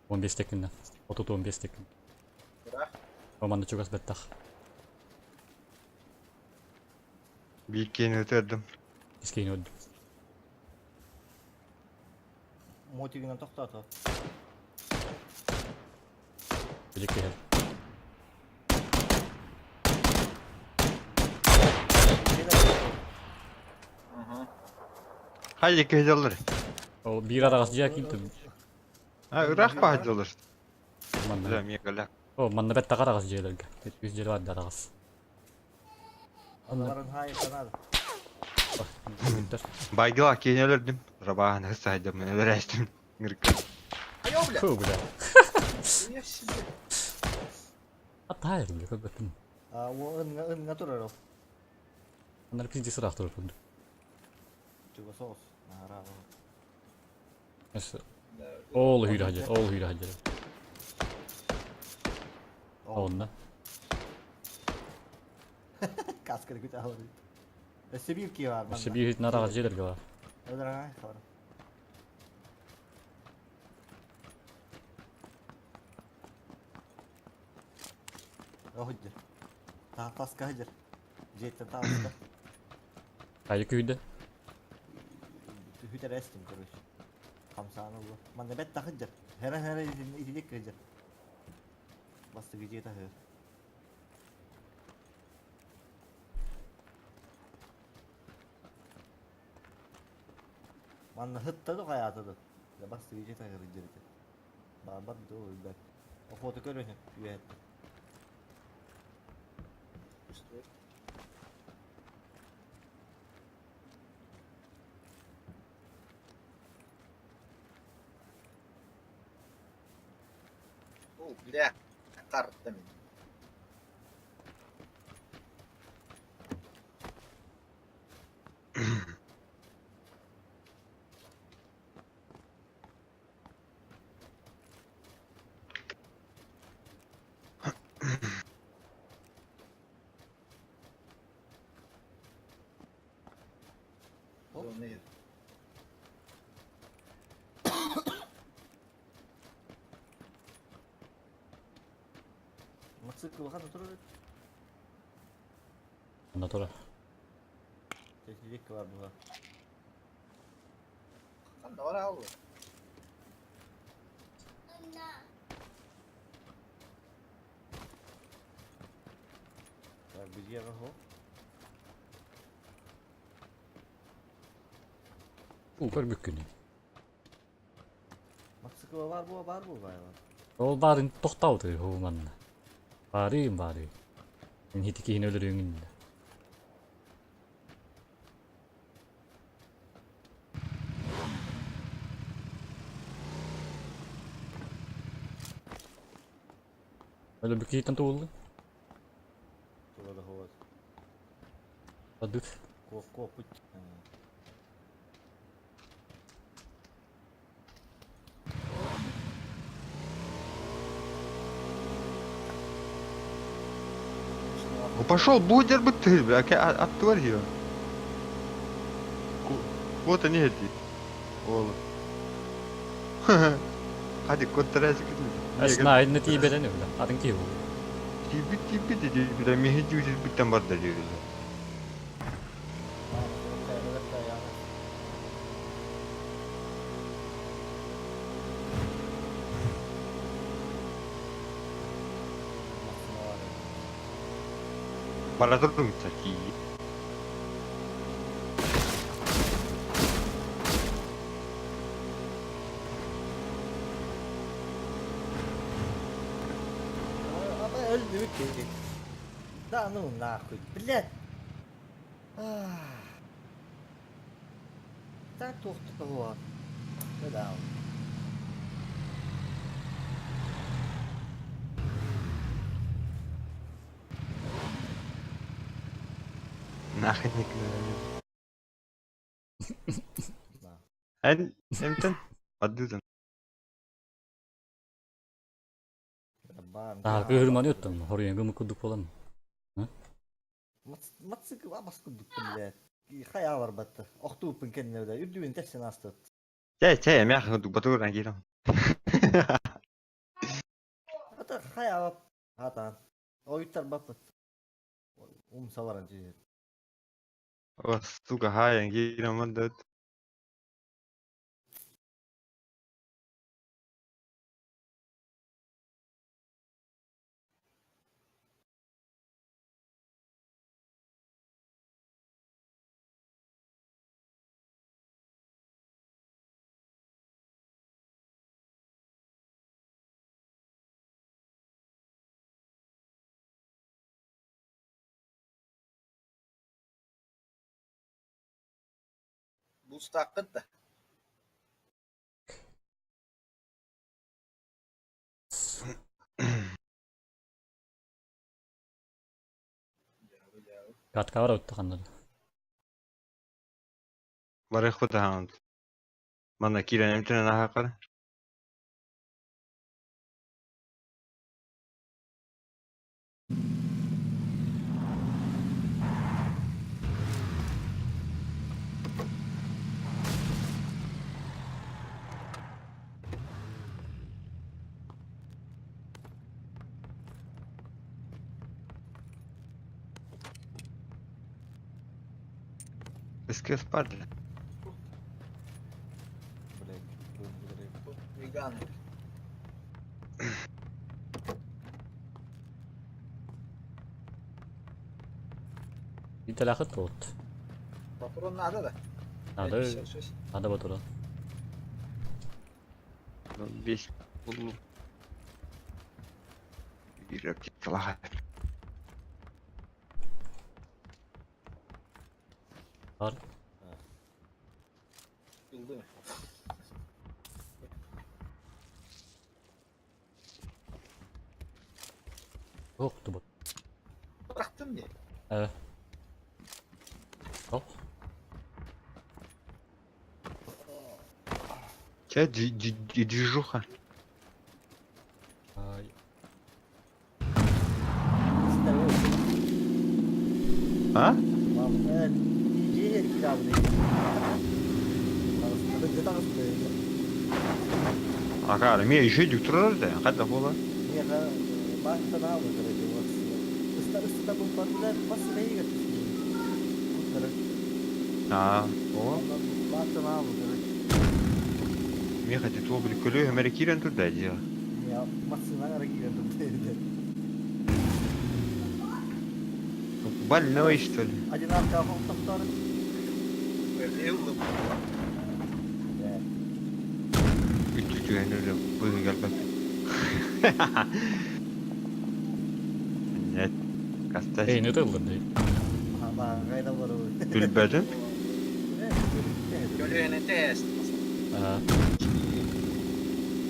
Speaker 1: 15 текиннен. 30-15 текин.
Speaker 5: Ыраах.
Speaker 1: Романна чугас бэттах.
Speaker 3: Биир өтөрдүм.
Speaker 1: Искейин өддүм.
Speaker 2: Мотигинен токтото.
Speaker 1: Билик киһи.
Speaker 5: Ага.
Speaker 3: Хайы кэжэллэр.
Speaker 1: Ол биир араҕас дьиэ киинтэн.
Speaker 3: А, ыраах баһадьылар.
Speaker 1: Манна.
Speaker 3: Бля, миэ кэлэ.
Speaker 1: О, манна бэт тахар аҕас дьиэлэргэ. Үс дьиэ бар араҕас.
Speaker 2: Аларын хайы канал.
Speaker 3: Байгыла киин өлөрдүм. Рабаан хысайдым, өлөрөстүм. Ngырка.
Speaker 5: Айо, бля!
Speaker 1: Фу, бля.
Speaker 5: Я себе.
Speaker 1: Атайыр, бля, көбөтүм.
Speaker 2: А, о ынга ынга турар ол.
Speaker 1: Анар пизди сыраах турар күндү.
Speaker 2: Чуга соус. Ара.
Speaker 1: Ол hűrэ хадьар, ол hűrэ хадьар. Онна.
Speaker 2: Каска күтә алыр. Сибир ки бар.
Speaker 1: Өссө биир хитин араҕас дьиэлэргэ бар.
Speaker 2: Өлөр хабар. Охуджер. Та таска хажыр. Жеттен таска.
Speaker 1: Хайы күйдэ.
Speaker 2: Хүтер эстим, короче. Хамсаны улы. Манна бет тахыджыр. Хера-хера итинник кыдьар. Бастакы дьиэ таһыгар. Манна сытта да хайаата да. Бастакы дьиэ таһыгар дьиэритэ. Баабар да өлбөт. Охота көрөһүн үөһэттэн.
Speaker 5: Чувствую. О, бля, карта мин. Зоны.
Speaker 2: Мотоцикл ханна турар эбит?
Speaker 1: Онно турар.
Speaker 2: Техникка бар була.
Speaker 5: Ханна бар аллы.
Speaker 2: Так, где ho?
Speaker 1: Уу көрбүккүнүй.
Speaker 2: Мотоцикл бар була бар була бар.
Speaker 1: Ол баарын тохтаабыт үһү манна. Баарыым баарыы. Мин ити киһини өлөрүөҥүн да. Өлөрбүт киһиттэн тугуллуй?
Speaker 2: Тула да ховат.
Speaker 1: Адыт.
Speaker 2: Коп копут.
Speaker 3: Ну пошел, будет бы ты, бля, отвори ее. Вот они эти. Ола. Hadi контрасик.
Speaker 1: Эсна айдны тиибэтэн үбүлэ. Атын киһи буолла.
Speaker 3: Тиби тиби деди, бля, мехи биттен бар да диyor. Бара турдум кстати.
Speaker 2: Өлдүбүт киһи. Да ну нахуй, блядь. Так туохтук Да.
Speaker 3: Нахуй не Эн эмтен аддыдан.
Speaker 1: Аа кыһырманы оттон хоруйан гымы курдук буолан.
Speaker 2: Мотоцикл абас курдук, блядь. Хайа барбатта. Охтууппун кэннэ да үрдүбүн тэпсэн астыт.
Speaker 3: Чэ, чэ, мях батур ангирам.
Speaker 2: Ата хайа хатан. Ойуттар баппыт. Умсаларан жи.
Speaker 3: О, сука, хай ангирам мандат.
Speaker 5: Бустааккыт да.
Speaker 1: Катка бар отта ханна.
Speaker 3: Барых бутахан. Мана кирен эмтен нахакар. СКС парды.
Speaker 2: Блядь,
Speaker 5: Веган.
Speaker 1: Итэлэхит буолт.
Speaker 5: Патрон надо да?
Speaker 1: Надо,
Speaker 5: 56.
Speaker 1: надо патрон.
Speaker 3: 05 буллум. Биир аптекалаах.
Speaker 1: Бар.
Speaker 5: Ыллым.
Speaker 1: Туох тубут.
Speaker 5: Бырахтым дии.
Speaker 1: Э. Тоқ.
Speaker 3: Чэ, движуха.
Speaker 1: Ай.
Speaker 3: А? Аха, эмиэ еще турар да, хайдах буола? Аа, о, миэхэ титуол били көлүөһүм эрэ киирэн турда дьиэҕэ. Больной, что ли? Үтү түһэн өлө быыһы кэлбэппин. Нет, кастась.
Speaker 1: Эй, не тыллын дии.
Speaker 3: Билбэтим.
Speaker 5: Көлүөнэ тест.
Speaker 1: Аа.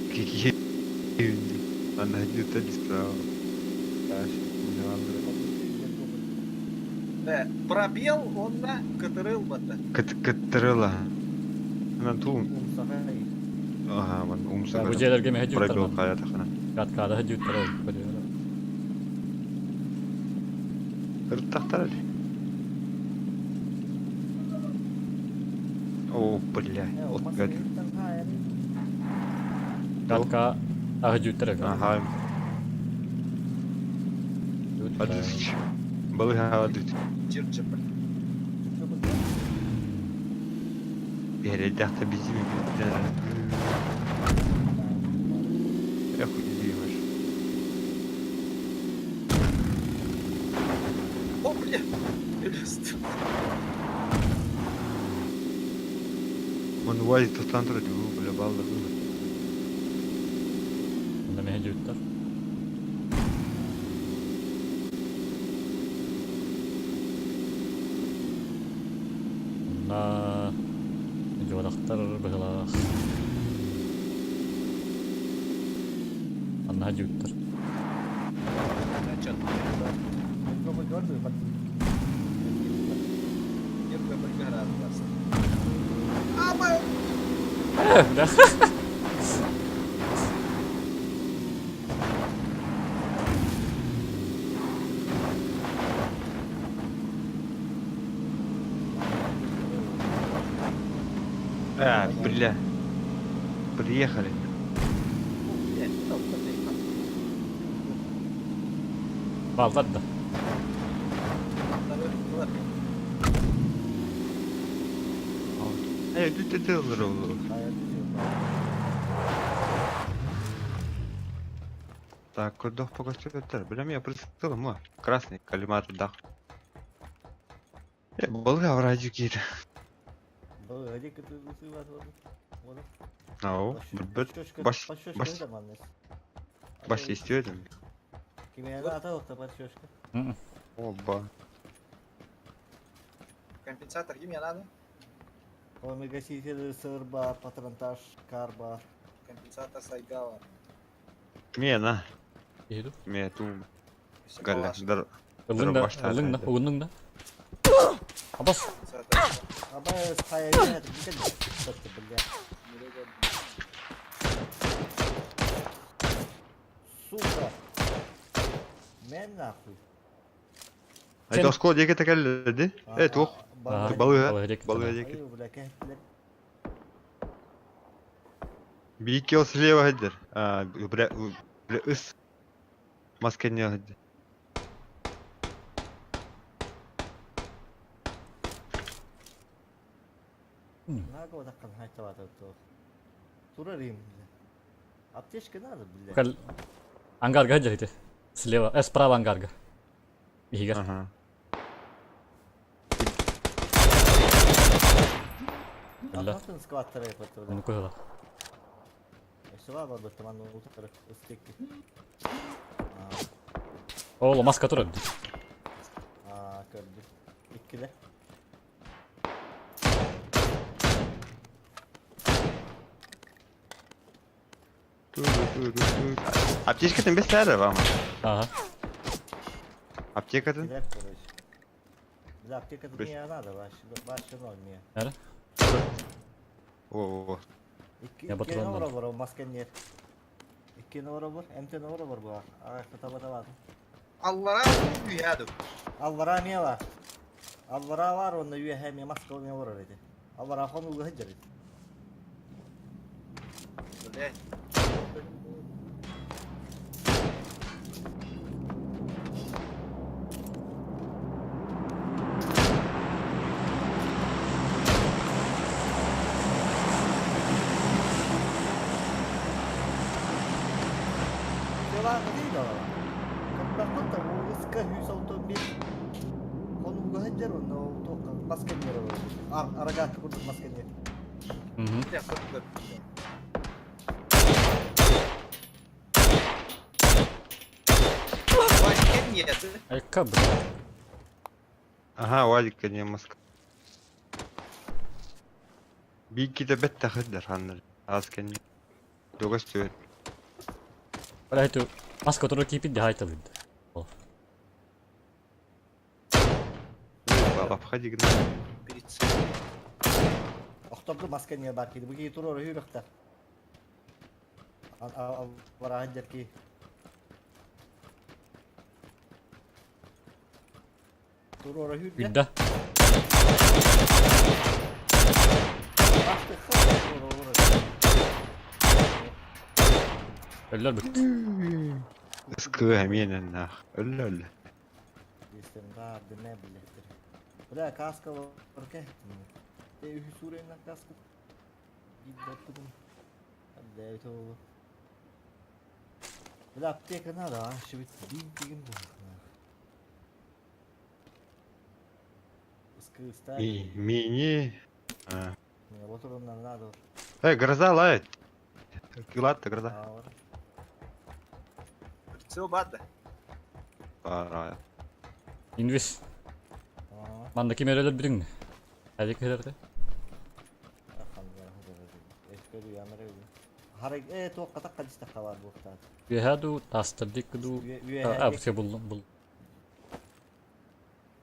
Speaker 3: Какие Она где-то справа.
Speaker 5: Да, пробел онна кытырыл бата.
Speaker 3: Кыттырыла. Мен туу. Ага, вон умса.
Speaker 1: Бу дьиэлэргэ мэһэ
Speaker 3: Пробел
Speaker 1: дьүүттэр.
Speaker 3: хаятахана.
Speaker 1: Каткада дьүүттэр ол.
Speaker 3: Ырыттахтар ди. О, бля, от гад.
Speaker 1: Катка аһы дьүүттэр.
Speaker 3: Ага. Адыч. Балыга адыч.
Speaker 5: Чир-чир.
Speaker 3: Передахта безими Эх, уязвимыш.
Speaker 5: О, бля. Өлөстүм.
Speaker 3: Он УАЗик тастан турар, бля, балда было.
Speaker 1: Онно мэһэ дьүүттэр. Онно дьуодахтар быһылаах. Анна дьүүттэр.
Speaker 5: Начат. Нервы бригада. Ама!
Speaker 1: Бля.
Speaker 3: А, бля. Приехали.
Speaker 1: Баллар да.
Speaker 3: Э, ты ты ты Так, курдох покостер. Бля, я прицелом, мо. Красный коллиматор дах. Э, балга враджу кир. Ау, бит баш баш баш истедим. Оба.
Speaker 5: Компенсатор им надо?
Speaker 2: Омегаситель сырба, патронтаж, карба.
Speaker 5: Компенсатор сайгала.
Speaker 3: Мена.
Speaker 1: Иһиду.
Speaker 3: Ме ту. Галля. Дар.
Speaker 1: Ыллыҥ да, ыллыҥ да, угуннуҥ да. Абас.
Speaker 2: Абас хайа бля. Сука. Мен нахуй.
Speaker 3: Айда оскол диэки тэкэллэди. Э, туох. Балыга. Балыга диэки. Бикел слева хадер. А, бля, бля, ыс. Маска не хадер.
Speaker 2: Аптечка надо, блядь.
Speaker 1: Ангарга хадер Слева, справа ангарга. Игорь.
Speaker 3: Ага.
Speaker 1: Биллэ.
Speaker 2: Атын скваттара yapatırdı.
Speaker 1: Onu koyuyorlar.
Speaker 2: Өссө барбыт манна утары ыстекки.
Speaker 1: Оол маска турар.
Speaker 2: Аа көрдүм. Иккиле.
Speaker 3: Аптечкатын бес сәрі вам.
Speaker 1: Ага.
Speaker 3: Аптекатын?
Speaker 2: Килер короче. Бля, аптека
Speaker 3: Бес.
Speaker 2: не надо, вообще, вообще ноль мне.
Speaker 1: Нere?
Speaker 3: О,
Speaker 2: Икки
Speaker 1: Я
Speaker 2: икки
Speaker 1: батыран
Speaker 2: номер бар, маска нет. Икки номер бар, МТ номер бар була. А, таба таба.
Speaker 5: Аллара үйәді.
Speaker 2: Аллара не бар? Аллара бар, онда үйе хәм маска не бар эди. Аллара хон уга хәҗәр.
Speaker 5: Блядь.
Speaker 2: Devam değil ala. Kapakta bu ıska hüs otomobil. Хон уга хәҗәр онда тоққа маска не бар. Ар арага курдук маска не.
Speaker 1: Мгм.
Speaker 5: Бля, көрдім. Ваня, нет.
Speaker 1: Айка бля.
Speaker 3: Ага, Вадик не маска. Бики де бетте хыддар ханнар. Аз кенни. Догас түбет.
Speaker 1: Бля, это маска турар кийпит де хайталыд.
Speaker 3: Баба, входи гна.
Speaker 5: Перед целью.
Speaker 2: Охторду маска не бар киди. Буги турор хүрөхтөр. Аллара хәҗәр ки. Турор хүрдө.
Speaker 1: Güldü. Öller bitti.
Speaker 3: Ыскы әменен нах. Өллө өллө.
Speaker 2: Бля, Бля, каска бар ке. Те үһү каска. Гиддаттым. Бля, это Бля, аптека надо, а, шибит бин деген бу. Ыскы ставь.
Speaker 3: Мини. А.
Speaker 2: Не, вот он нам надо.
Speaker 3: Эй, гроза лает. Килатта гроза.
Speaker 5: Прицел бады.
Speaker 3: Пара.
Speaker 1: Инвис. Манна ким өрөлөр билиң. Әлі көлөрдө.
Speaker 2: Харак э тоққа таққа дистаққа бар бұл қытады.
Speaker 1: Үһәду тастырдик ду. А, все булдum бул.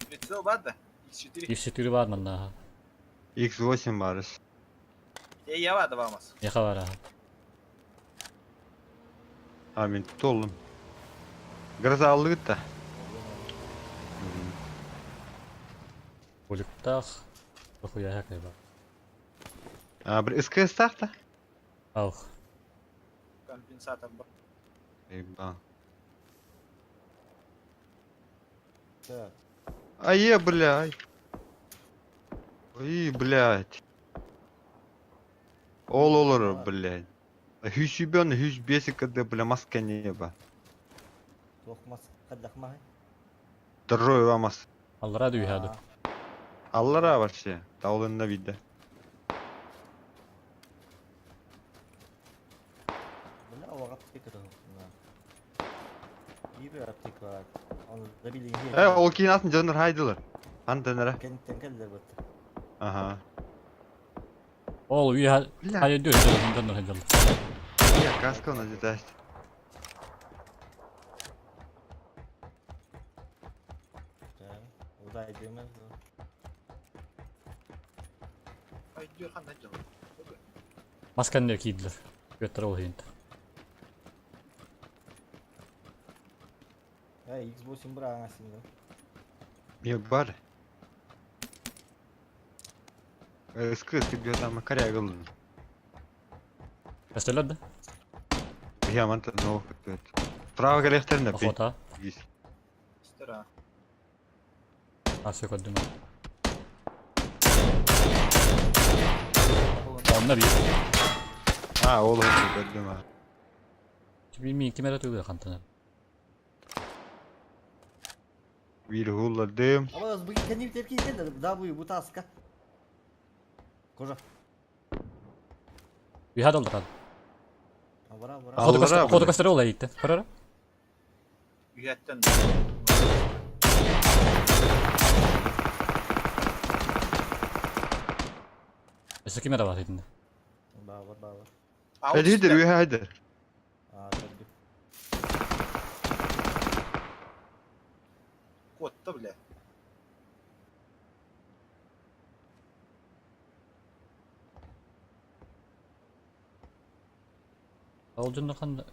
Speaker 5: Прицел бады. X4.
Speaker 1: X4 бар манна.
Speaker 3: X8 барыс.
Speaker 5: Е, я бады вамас.
Speaker 1: Яха бар.
Speaker 3: А, мен толым. Гроза алды да.
Speaker 1: Улуктах. Хуя хак бар.
Speaker 3: А, бір СКС тақта?
Speaker 1: Ал.
Speaker 5: Компенсатор бар.
Speaker 3: Ебан.
Speaker 2: Так.
Speaker 3: А е, блядь. Ой, блядь. Ол олар, блядь. Хүсүбен, хүс бесик кд, бля, маска неба.
Speaker 2: Тоқмас қаддақма.
Speaker 3: Здоровье вам мас.
Speaker 1: Аллара дүйәду.
Speaker 3: Аллара вообще. Таулында видно.
Speaker 2: Бля, оға аптека да. Бир аптека бар. Оны да билин.
Speaker 3: Э, ол кейін атын жонор хайдылар. Антенера.
Speaker 2: Кенттен келдер бітті.
Speaker 3: Ага.
Speaker 1: Ол үйә
Speaker 3: Бля.
Speaker 1: хайы дүр жонор хайдыл.
Speaker 3: Я каска на детасть.
Speaker 2: Удай демез.
Speaker 5: Ай, дюр ханда жол.
Speaker 1: Масканы кийдилер. Көттөр ол хинт.
Speaker 2: Э, X8 бір аңасын да.
Speaker 3: Мне бар. СКС тебе там корягал.
Speaker 1: Көстөлөр да.
Speaker 3: Я манта но Право коллекторна пи.
Speaker 1: Охота.
Speaker 5: Стара.
Speaker 1: А все көрдүм. Онна бир.
Speaker 3: А, ол көрдүм. а.
Speaker 1: Билмейм ким эрэ тугу хантана.
Speaker 3: Бир хулладым.
Speaker 2: Ama bu kendi terki келді. Да, bu bu таска. Кожа.
Speaker 1: Үһэ доллар.
Speaker 2: Абара, абара.
Speaker 1: Охота
Speaker 3: Аллара,
Speaker 1: көстөр, охота
Speaker 3: бля.
Speaker 1: көстөр ол әйттен. Көрөр.
Speaker 5: Үһэттэн.
Speaker 1: Өссө ким эрэ бар итиннэ.
Speaker 2: Баалар, баалар.
Speaker 3: Эдиһидер, үһэ хайдер.
Speaker 2: Аа, көрдүм.
Speaker 5: Куотта, бля.
Speaker 1: Ол дьоннор ханна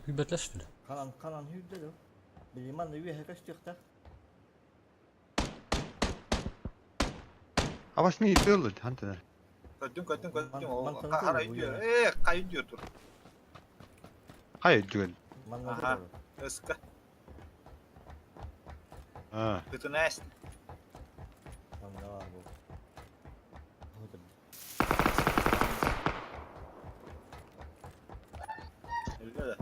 Speaker 1: Hübetler что ли?
Speaker 2: Ханан, ханан hübde de. Билиман үөһэ көстүөхтэ.
Speaker 3: Абас ми тылы, хантана.
Speaker 5: Көрдүм, көрдүм, көрдүм. Ол
Speaker 2: Мантан
Speaker 5: хара
Speaker 2: тур,
Speaker 5: өйдүөр. Э, кай өйдүөр тур.
Speaker 3: Хай өйдүгэн.
Speaker 2: Манна
Speaker 5: Аха.
Speaker 2: тур.
Speaker 5: Ыска.
Speaker 3: А.
Speaker 5: Ытына эст.
Speaker 2: Манна бар бу.
Speaker 5: Öyle de.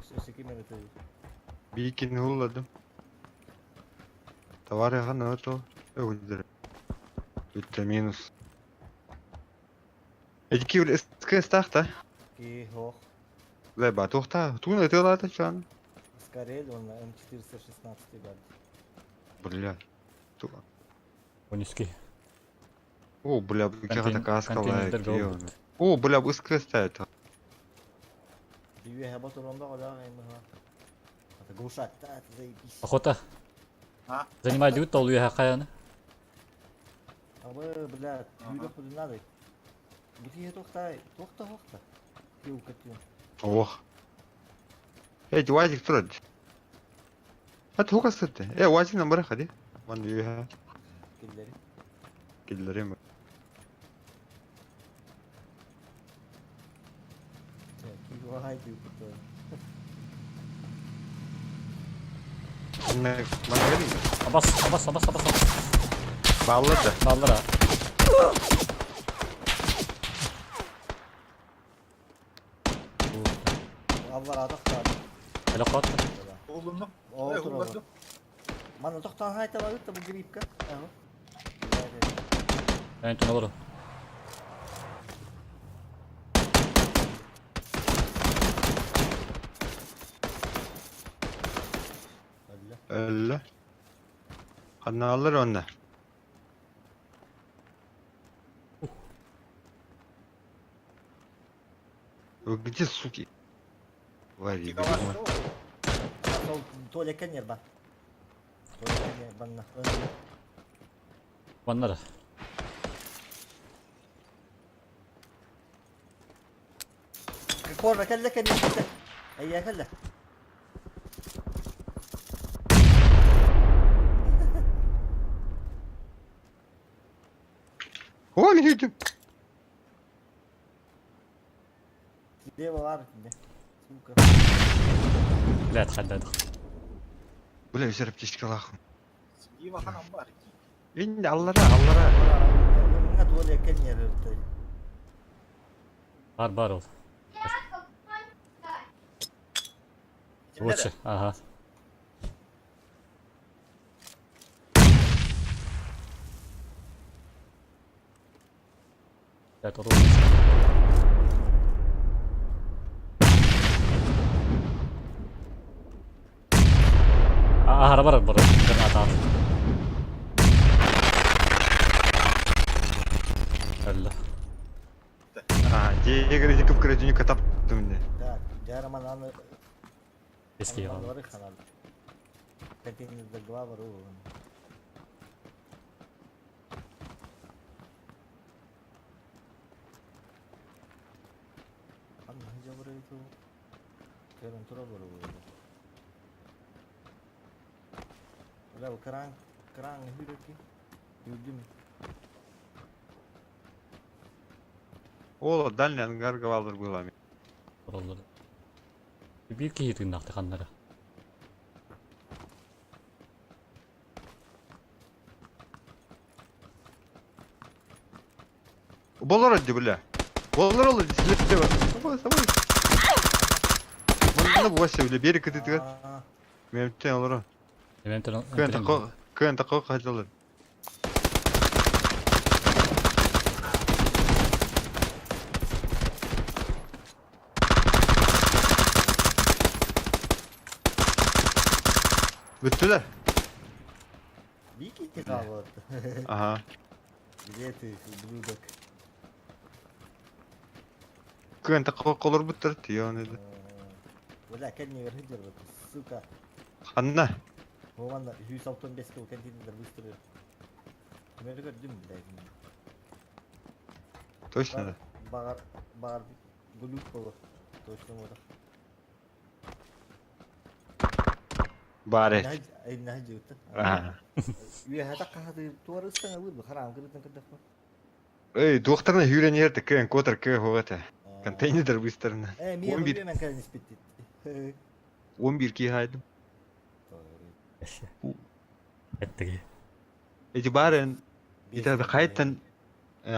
Speaker 2: Өссө ким эрэ тыл.
Speaker 3: Бикин hulладым. Товары хана то өгүлдер. Бүтте минус. Эдики бил СК стахта.
Speaker 2: Ки хох.
Speaker 3: Ле ба тухта, туна тылата чан.
Speaker 2: Скорель он на М416 бар.
Speaker 3: Бля. Ту.
Speaker 1: Онический.
Speaker 3: О, бля, бу каска
Speaker 1: Контейнердер
Speaker 3: лайк. О, бля, бу СК ставит.
Speaker 2: Үөһэ ботуруонда олоох аймыха. Это глушак, да, это заебись.
Speaker 1: Охота.
Speaker 5: А?
Speaker 1: Занимай дют ол үһэ хайаны.
Speaker 2: А вы, бля,
Speaker 5: Ага.
Speaker 2: үйрөк буду надо. Бу киһи туохтай, туохта туохта. Киу катю.
Speaker 3: Ох. Эй, вазик турад. А туга сытты. Э, вазик номер ходи. Ван юха.
Speaker 2: Киллери.
Speaker 3: Киллерим.
Speaker 2: Киу хай киу катю.
Speaker 3: Манна манна
Speaker 1: Абас, абас, абас, абас.
Speaker 3: Баллар да.
Speaker 1: Баллар а.
Speaker 2: Аллар атахта.
Speaker 1: Эле кот.
Speaker 5: Oğlumlu.
Speaker 2: О,
Speaker 5: Э,
Speaker 2: тур
Speaker 5: hulладым.
Speaker 2: Манна тохтан хайта бар бу грипка. Ага.
Speaker 1: Мен түн олору.
Speaker 2: Әллә.
Speaker 3: Әллә. Ханналар онна. Вы где, суки? Вари,
Speaker 5: Тига бар.
Speaker 2: Сол Толя кенер ба. Толя кенер банна. Önde.
Speaker 1: Баннара.
Speaker 2: Корра кэллэ кэннэ. Эйя кэллэ.
Speaker 3: О, мен үйдім.
Speaker 2: Слева бар не. Сука.
Speaker 1: Блядь, хаддад.
Speaker 3: Бля, өсер аптечкалахым.
Speaker 5: Слива ханан бар.
Speaker 3: Енді аллара, аллара.
Speaker 2: Мына Толя кенер өртөй.
Speaker 1: Бар бар ол. Лучше. Ага. Блядь, ол. А, бар бар. Граната ат. Әллә.
Speaker 3: А, дегер жекіп кіре жүні катап мне.
Speaker 2: Так, жараман аны
Speaker 1: Эски яган.
Speaker 2: Аны ханал. Контейнерде глава ру. Аны жабыры ту. Керен тура бару. Бля, бу кран, кран хүрөки. Юрдүм.
Speaker 3: Ол дальний ангар гавалдар было.
Speaker 1: Ороллар. Бир киһи тыыннаахты ханнара.
Speaker 3: Болар öldü бля. Болар oldu. Silip var. Сабай, сабай. Мында буасы бля, бері кітітігі.
Speaker 2: Аа,
Speaker 3: Мемтен олар.
Speaker 1: Мен түн
Speaker 3: Көн тақо, көн тақо қайталар. Бүттүлэр.
Speaker 2: Бики хаалбыт.
Speaker 3: Ага.
Speaker 2: Где ты, ублюдок?
Speaker 3: Кыан колорбуттар тион edi.
Speaker 2: Бля, кэннигэр сылдьарбыт, сука.
Speaker 3: Ханна?
Speaker 2: Бу манна 165 кыл контейнер быстро. Кимери көрдүм, блядь.
Speaker 3: Точно да.
Speaker 2: Баҕар, баҕар глюк боло. Точно вот.
Speaker 3: Баар эт.
Speaker 2: Иннаһы дьыыта.
Speaker 3: Аха.
Speaker 2: Үөһэ таккаһаты туора ыстаҥалыыр хараам кырытын кырдахпа.
Speaker 3: Эй, туохтарына хүүрэн иһэр кыан котор кыа хуга этэ. Контейнер быстарына.
Speaker 2: Э, мия
Speaker 3: 11
Speaker 2: мен кэлэн испиттит.
Speaker 3: 11 киһи хайдым.
Speaker 1: Эттиги.
Speaker 3: Эти баарын итэ хайттан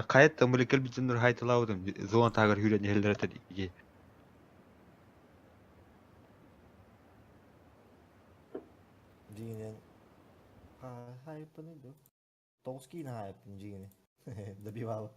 Speaker 3: хайттан били кэлбитин хайталаабытым зона таагар хүүрэн иһэллэр этэ ики.
Speaker 2: Дьиҥинэн хайппыный ду? Тоҕус киинэ хайппын дьиҥинэ. Добивала.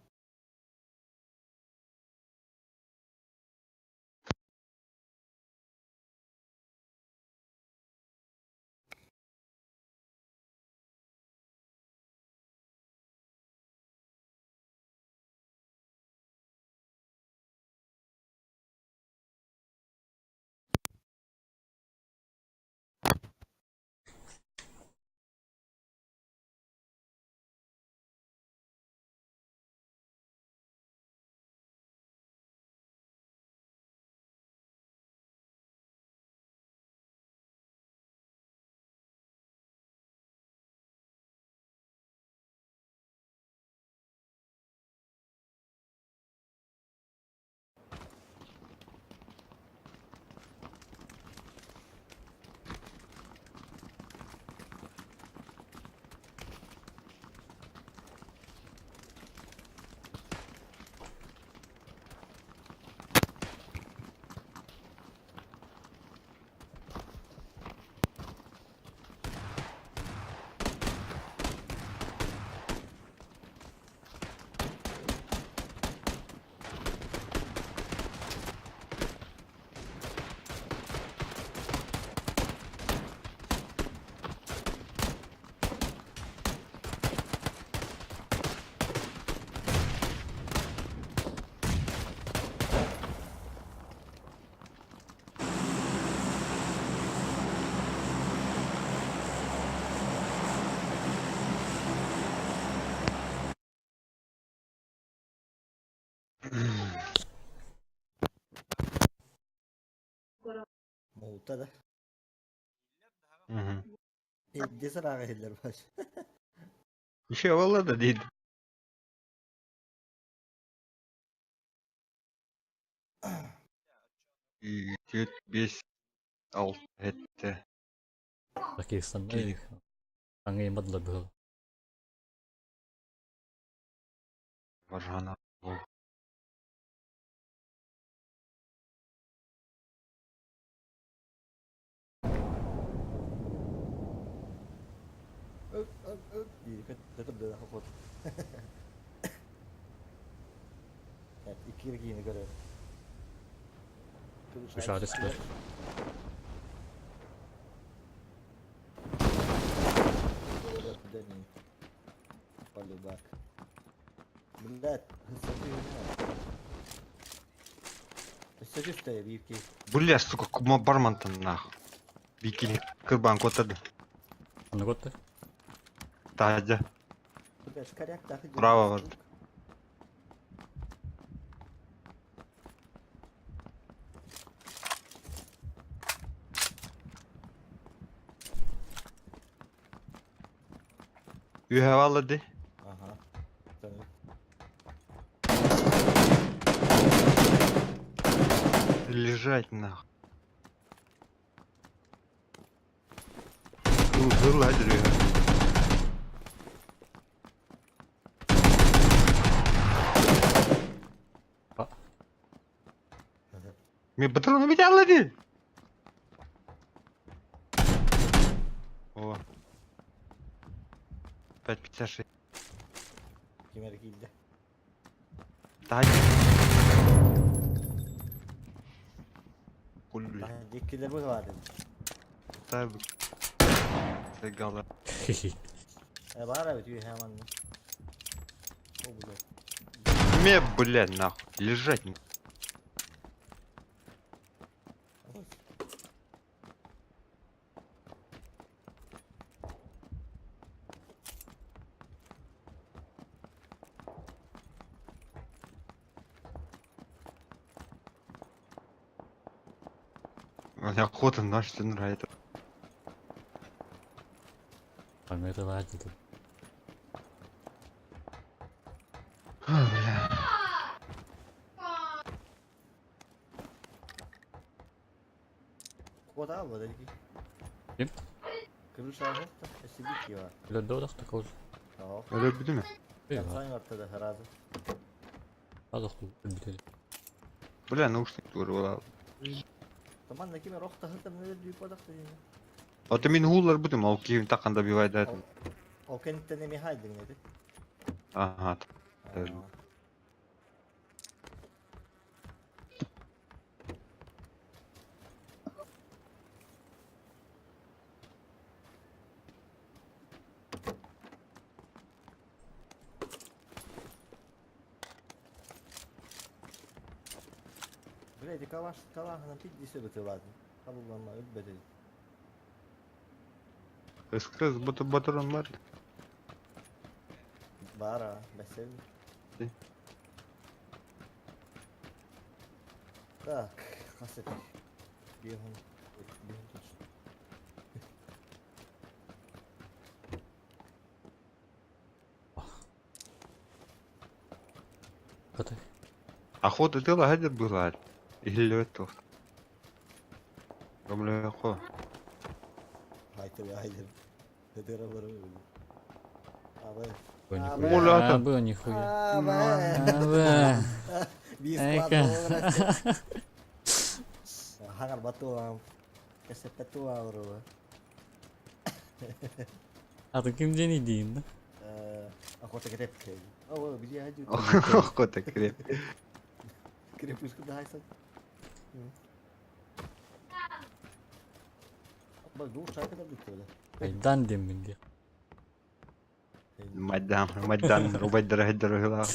Speaker 2: Муута да. Эрдэ сараҕа иһиллэр баш.
Speaker 3: Еще валла да дейdi. Үт бес алт этте.
Speaker 1: Пакистаннай аңый мадла быһыл.
Speaker 3: Важана.
Speaker 2: Öp öp öp дии көтө хопот. Икки киини көрөр.
Speaker 1: Үш адрес бар.
Speaker 2: Полюбак. Блядь, Өссө бирки.
Speaker 3: Бля, сука, кума бармантан нахуй. Бикини кырбан котады.
Speaker 1: Аны котты.
Speaker 3: Таажа.
Speaker 2: Блядь, коряк тахы.
Speaker 3: Право вот. Ühe valladı.
Speaker 2: Ага. Tamam.
Speaker 3: Лежать нахуй. Ладер
Speaker 1: А.
Speaker 3: Мен патрон бит. О. 5.56.
Speaker 2: Кимер киилде.
Speaker 3: Тай. Кулли.
Speaker 2: Диккилер бу бар.
Speaker 3: Тай. Мотоцикл.
Speaker 2: Баар эбит үөһээ манна. О, блядь.
Speaker 3: Ме, блядь, нахуй. Лежать. не- Охота наш нравится.
Speaker 1: Памета ладит.
Speaker 3: А, бля.
Speaker 2: Куда вот эти?
Speaker 1: Ким?
Speaker 2: Крыша Сибики var.
Speaker 1: Үлэлдэ такой.
Speaker 2: Tamam.
Speaker 3: Öyle bildi mi?
Speaker 2: Sen yaptı da herhalde.
Speaker 3: Бля, наушник турвала.
Speaker 2: Tamam ne kimi rohta hırta ne diyor padakta yine.
Speaker 3: А ты мин хуллар будем, ал киим таканда бивайда.
Speaker 2: O kentte ne mi haydın dedi.
Speaker 3: Ага. Evet.
Speaker 2: Блядь, калаш калахна пидди бытыладын. Кабылланма өббөтө.
Speaker 3: Эскрес бата батырон бар.
Speaker 2: Бара, бесел.
Speaker 3: Ти.
Speaker 2: Так, касет. Бихун, бихун точно.
Speaker 1: Катай.
Speaker 3: Охота дела хадер была. Или это. Гомля хо.
Speaker 2: Haydi haydi. Dedere varım. Abi.
Speaker 1: Было
Speaker 2: А,
Speaker 1: нихуя.
Speaker 3: бля.
Speaker 1: А, было нихуя.
Speaker 2: Abi.
Speaker 1: А, бля.
Speaker 2: Bir
Speaker 1: Эйка.
Speaker 2: Hangar batu Kesepet bro.
Speaker 1: А ты ким день иди, да?
Speaker 2: Охота крепкая. О, где один?
Speaker 3: Охота креп.
Speaker 2: Крепышку дай сак. Bak dur şarkı da bitti öyle.
Speaker 1: Айдан деммин ди.
Speaker 3: Мадам, мадам, рубать дорогой дорогой.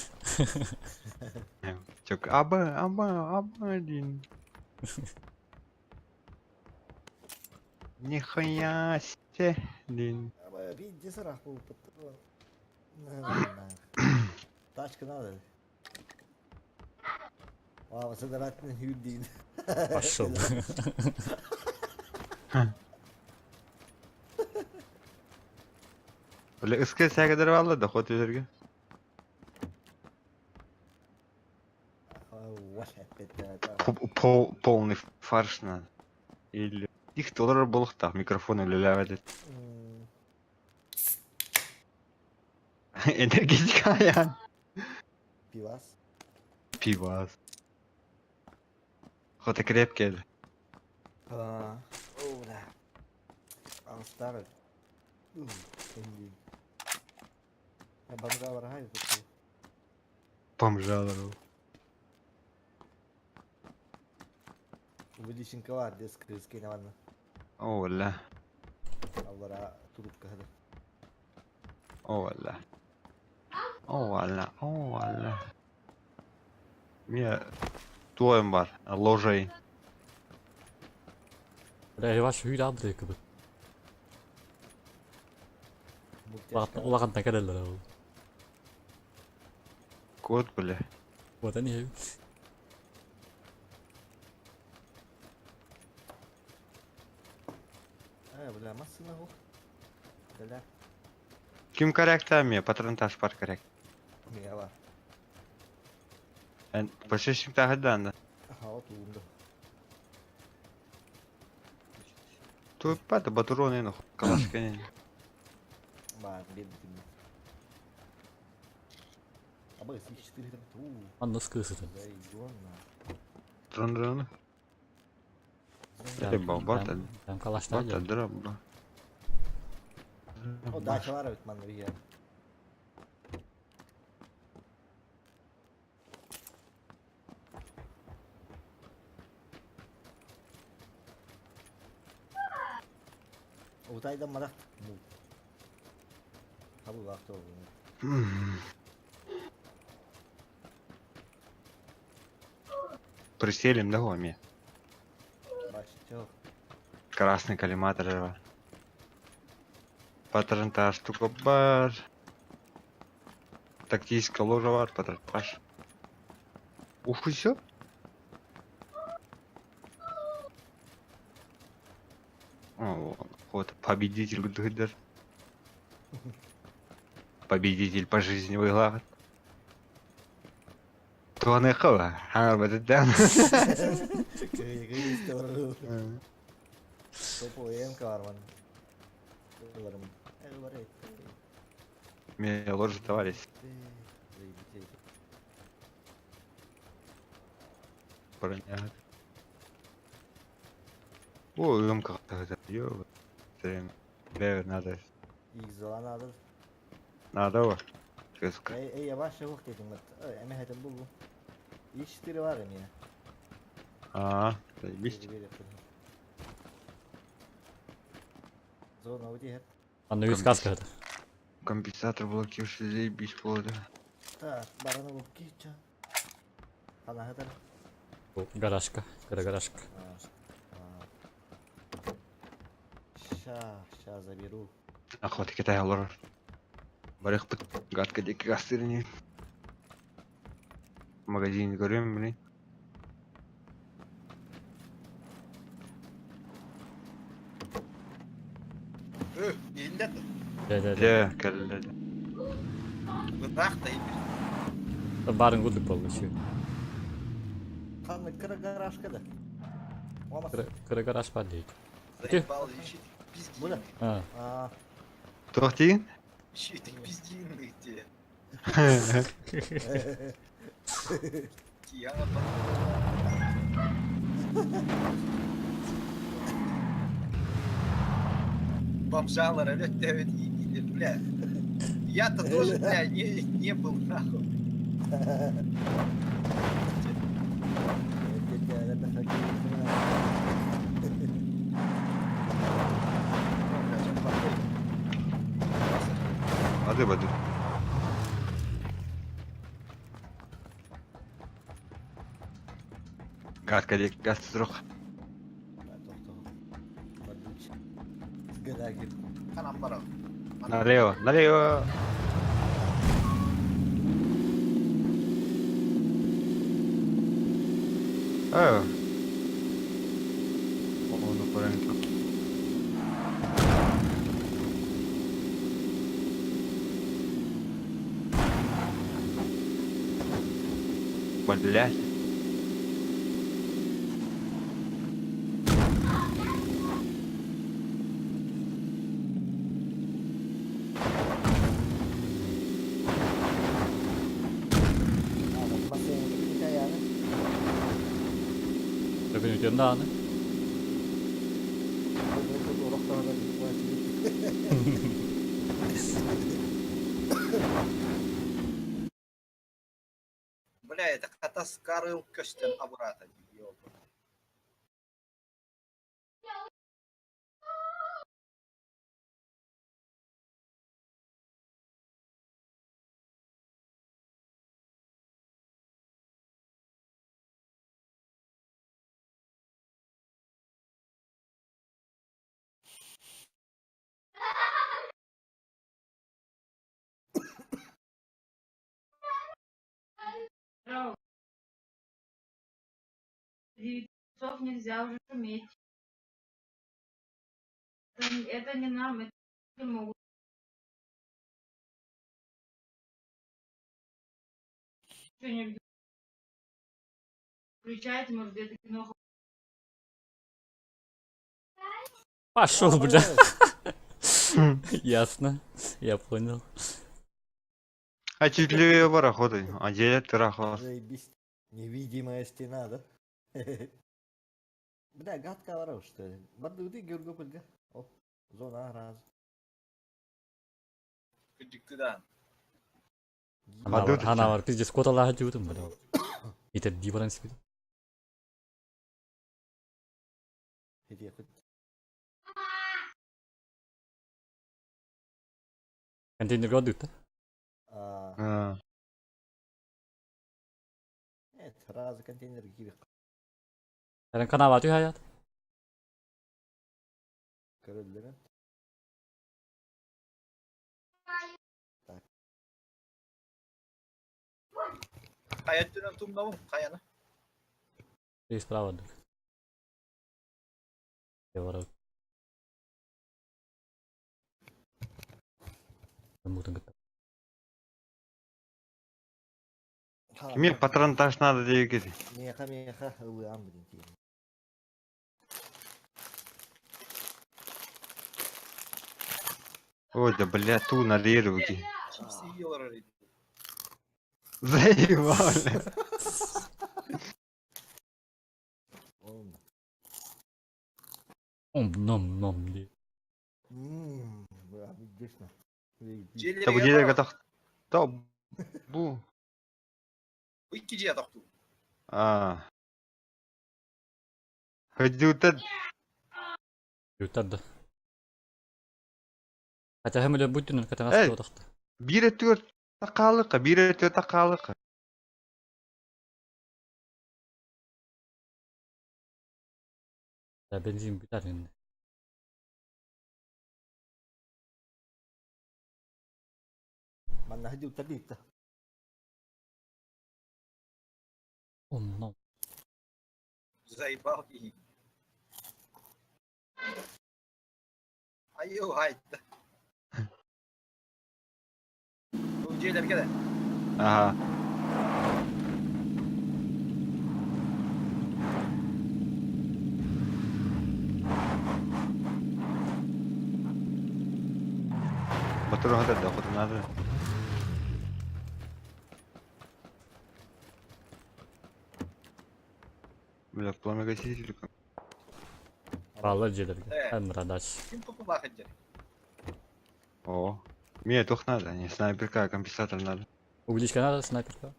Speaker 3: Чок, аба, аба, аба, один. Нихуя себе, дин.
Speaker 2: Ama bir cesaret bu pıttı. Тачка надо. Aa, sen hürdin.
Speaker 1: Пошел.
Speaker 3: Бля, СК сәгедер алды да хот өтерге. Полный фарш на. Или их доллар болықта микрофон үлеләвәді. Энергетика я.
Speaker 2: Пивас.
Speaker 3: Пивас. Хота крепкий.
Speaker 2: О, да. А старый. Я бомжа варгаю.
Speaker 3: Бомжа.
Speaker 2: Увеличенковар детская скинована.
Speaker 3: О, ля.
Speaker 2: Аллара трубка.
Speaker 3: О, ля. О, ля. О, ля. Мне туойм бар. Ложей.
Speaker 1: Бля, я ваш хүйді абды кыбы. Улахан такареллер ол.
Speaker 3: Кот, бля.
Speaker 1: Вот они.
Speaker 2: Э, бля, масына ху. Бля.
Speaker 3: Ким корректа ме, патронтаж пар коррект.
Speaker 2: Не бар.
Speaker 3: Эн, пошешим тагдан да.
Speaker 2: Ага, вот умда.
Speaker 3: Туй пата батурон эн калашка не.
Speaker 2: Ба, бедный. А бы, 4 там ту.
Speaker 1: Анна скысы.
Speaker 2: Заебённо.
Speaker 3: Трон дрон. Эбба, бата.
Speaker 1: Там калашта.
Speaker 3: Бата дра бла.
Speaker 2: О, да, чалар бит ман бия. О, Мутайдан марах мут. Табылаах туолуну.
Speaker 3: Приселим, да, хоми?
Speaker 2: Баччо.
Speaker 3: Красный коллиматор бар. Патронтаж штука бар. Тактическая ложа бар, патронтаж. Ух, и все? О, вот, победитель гдр. Победитель по жизни выглядит. Туаныхова, хаҥарбатыттан. Мне ложь товарищ. Броня. О, ыам как-то ё. Бэвер надо.
Speaker 2: Надо.
Speaker 3: Надо его. Кыска.
Speaker 2: Эй, я ваш ух ты, эмэ хэтэн буллу. И4 бар эмиэ.
Speaker 3: А, заебись.
Speaker 2: Зона утиһэр.
Speaker 1: Анны үс каска это.
Speaker 3: Компенсатор блокируешь, заебись было, да.
Speaker 2: Так, бараны лупкича. Ханаһытар.
Speaker 1: Гаражка. Кыра гаражка.
Speaker 2: Ща, ща заберу.
Speaker 3: Охота Китай олорор. Барыхпыт гадка диэки гастырни. Магазин көрүм, блин.
Speaker 5: Иһиллэр да.
Speaker 1: Дэ дэ дэ.
Speaker 3: Дьэ, кэллэ.
Speaker 5: Быраах да иһиллэр.
Speaker 1: Барын курдук буолла үчүгэй.
Speaker 2: Ханна кыра гаражка да.
Speaker 1: Кыра кыра гараж бар дейт.
Speaker 5: Заебал, ищите
Speaker 2: Бу да.
Speaker 5: пиздины.
Speaker 1: А,
Speaker 2: А,
Speaker 3: Туох диигин?
Speaker 5: Ищите пиздины те. Я Бомжала рвет или, бля. Я-то тоже, бля, не был, нахуй.
Speaker 3: Ады бады. Гадка диэки газ турух.
Speaker 5: Ханан барал.
Speaker 3: Налево, налево. Э. Ону көрөн Блять.
Speaker 1: Бүгүн үтүөм даҕаны.
Speaker 5: Бля, это хатас Карл көстөн абырата.
Speaker 4: Часов нельзя уже шуметь. Это не нам, это не могут. Что-нибудь включайте, может, где-то кино.
Speaker 1: Пошел, бля. Ясно. Я понял.
Speaker 3: А чуть левее пароходы, а где трахал?
Speaker 2: Заебись. Невидимая стена, да? Бля, гадка варав, что ли? Бардыгды Георгопольга. Оп, зона раз.
Speaker 5: Кыдьыктыдан.
Speaker 3: Бардыгды
Speaker 1: Ана бар, пиздец, коталаха дьуутум, бля. Итер баран сипит.
Speaker 2: Хедия хоть.
Speaker 1: Контейнерга отдыхта.
Speaker 2: А, Нет, сразу контейнер киирик.
Speaker 1: Эрэн канава түһәят.
Speaker 2: Көрөллөрүн. Так.
Speaker 5: Хайа өттүнэн тумнабын, хайаны.
Speaker 1: И справа дык. Ворот. Мутун кытта.
Speaker 3: Кимиэ патронтаж надо диэки.
Speaker 2: Миэхэ, миэхэ ылыам блин тиийэн.
Speaker 3: Ой, да бля, ту на руки.
Speaker 5: Чипсы олорор эбит.
Speaker 3: Заебали.
Speaker 2: Ол
Speaker 1: Ом ном ном дии.
Speaker 2: Ммм, обидно.
Speaker 3: Та бу дьиэлэргэ тох... То бу.
Speaker 5: Бу икки дьиэ тохтуу.
Speaker 3: Аа. Хөдүтэн
Speaker 1: Ютар да. Хотя хэмэлэ бүттүнэн катаҕас
Speaker 3: Эй!
Speaker 1: туотахта.
Speaker 3: Биир өттүгэр такаалыка, биир өттүгэр такаалыка.
Speaker 1: Да бензин бүтэр инде.
Speaker 2: Манна хадьыбыттар диитта.
Speaker 1: Ом ном.
Speaker 5: Заебал киһи. Айыы хайта. Бу дьиэлэргэ да.
Speaker 3: Аха. Батыр хатар да хотунары. Бля, пламя гаситель.
Speaker 1: Баалар дьиэлэргэ.
Speaker 5: Э.
Speaker 1: Эн радач.
Speaker 5: Ким тутулаах дьэ.
Speaker 3: О. Мне тух надо, не снайперка, компенсатор надо.
Speaker 1: Увеличка надо снайперка.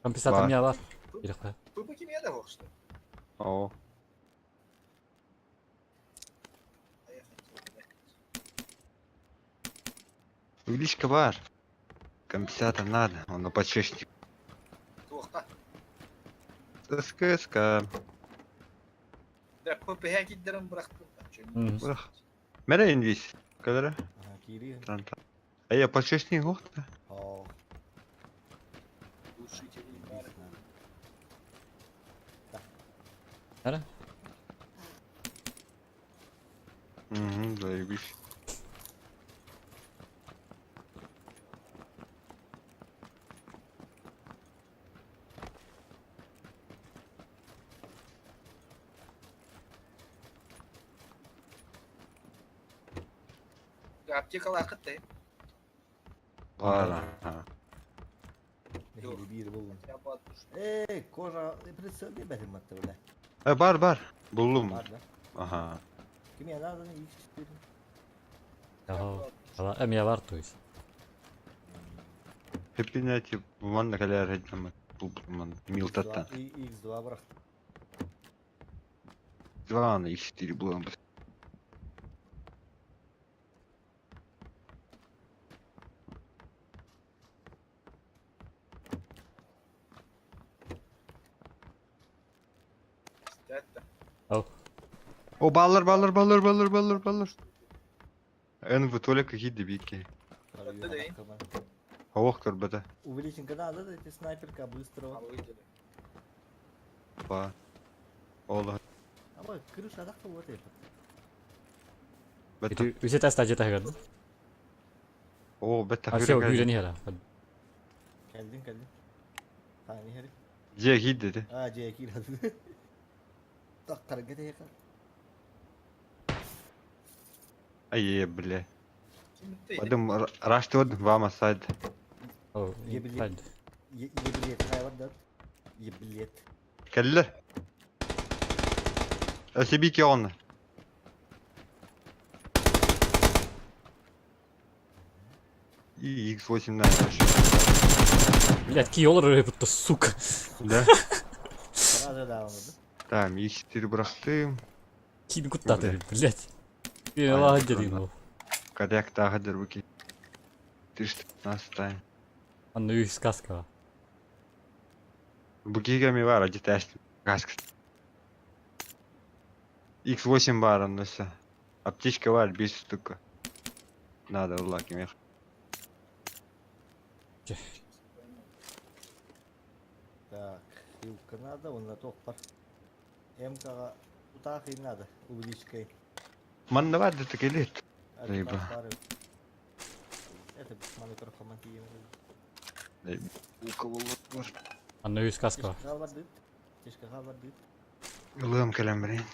Speaker 1: Компенсатор
Speaker 3: Бар.
Speaker 1: меня бар. Ирхэ.
Speaker 5: Бу кимиэ да буолуох что.
Speaker 3: О. Увеличка бар. Компенсатор надо, он на подшипник.
Speaker 5: Туохха.
Speaker 3: СКСК.
Speaker 5: Да ППХ киддерин бырахтым.
Speaker 3: Бырах. Мэрэ инвиз. Кадара?
Speaker 2: Ага, киири.
Speaker 3: Транта. А я подшипник охта.
Speaker 2: О,
Speaker 5: Глушители бар.
Speaker 1: Ара?
Speaker 3: Угу, заебись.
Speaker 5: Аптекалаах кыттай.
Speaker 3: Бар. Ага.
Speaker 2: Нэһиилэ биир буоллун.
Speaker 5: Я бат.
Speaker 2: Эй, кожа прицел биэрбэтим матта бля.
Speaker 3: Э, бар, бар. Буллум.
Speaker 2: Бар да.
Speaker 3: Ага.
Speaker 2: Кимиэ надо X4.
Speaker 1: Ага. Ала эмиэ бар то есть.
Speaker 3: Хеппинети буманна калер хеднама. Буман милтаттан.
Speaker 2: X2 бырах.
Speaker 3: Два на X4 булам.
Speaker 1: Ау.
Speaker 3: О, баллар, баллар, баллар, баллар, баллар, баллар. НВ только какие бики. Ох, көрбөтө.
Speaker 2: Увеличенка надо, да, эти снайперка быстрого.
Speaker 3: Ба. Ола.
Speaker 2: А вот крыша так вот это.
Speaker 3: Бета.
Speaker 1: Ити үсэ таста жета хагар.
Speaker 3: О, бета.
Speaker 1: А все, күүрени хара.
Speaker 2: Кэлдин, кэлдин. Тани хери.
Speaker 3: Же хидде.
Speaker 2: А, же киирады. Так карга тейка.
Speaker 3: Ай, бля. Вадим, рашты вот вам асад.
Speaker 1: О,
Speaker 2: Ебли. Еблет, хайвар да. Еблет.
Speaker 3: Кэлле. Асибики он. И X8 на
Speaker 1: Блядь, киолар репутта, сука.
Speaker 3: Да.
Speaker 2: Сразу да, он, да.
Speaker 3: Там X4 брахты.
Speaker 1: Кин куттаты, блядь.
Speaker 3: Ай,
Speaker 1: Ла дедин.
Speaker 3: Коррект тагы руки. 315.
Speaker 1: Анны үс каска.
Speaker 3: Бу киһигэ бар, одетасть каска. X8 бар, онно все. Аптечка бар, 5 штука. Надо, улаки мех.
Speaker 2: Так, хилка надо, он на топпар. МК-ға утаах надо, увеличкой.
Speaker 3: Манна бар да текелет.
Speaker 2: Это
Speaker 3: Рыба.
Speaker 2: Это маны көрөх
Speaker 3: У кого бар.
Speaker 1: Анны үс каска.
Speaker 2: Тишка бардыт. Тишка бардыт.
Speaker 3: Ылыам кэлэн бэрин.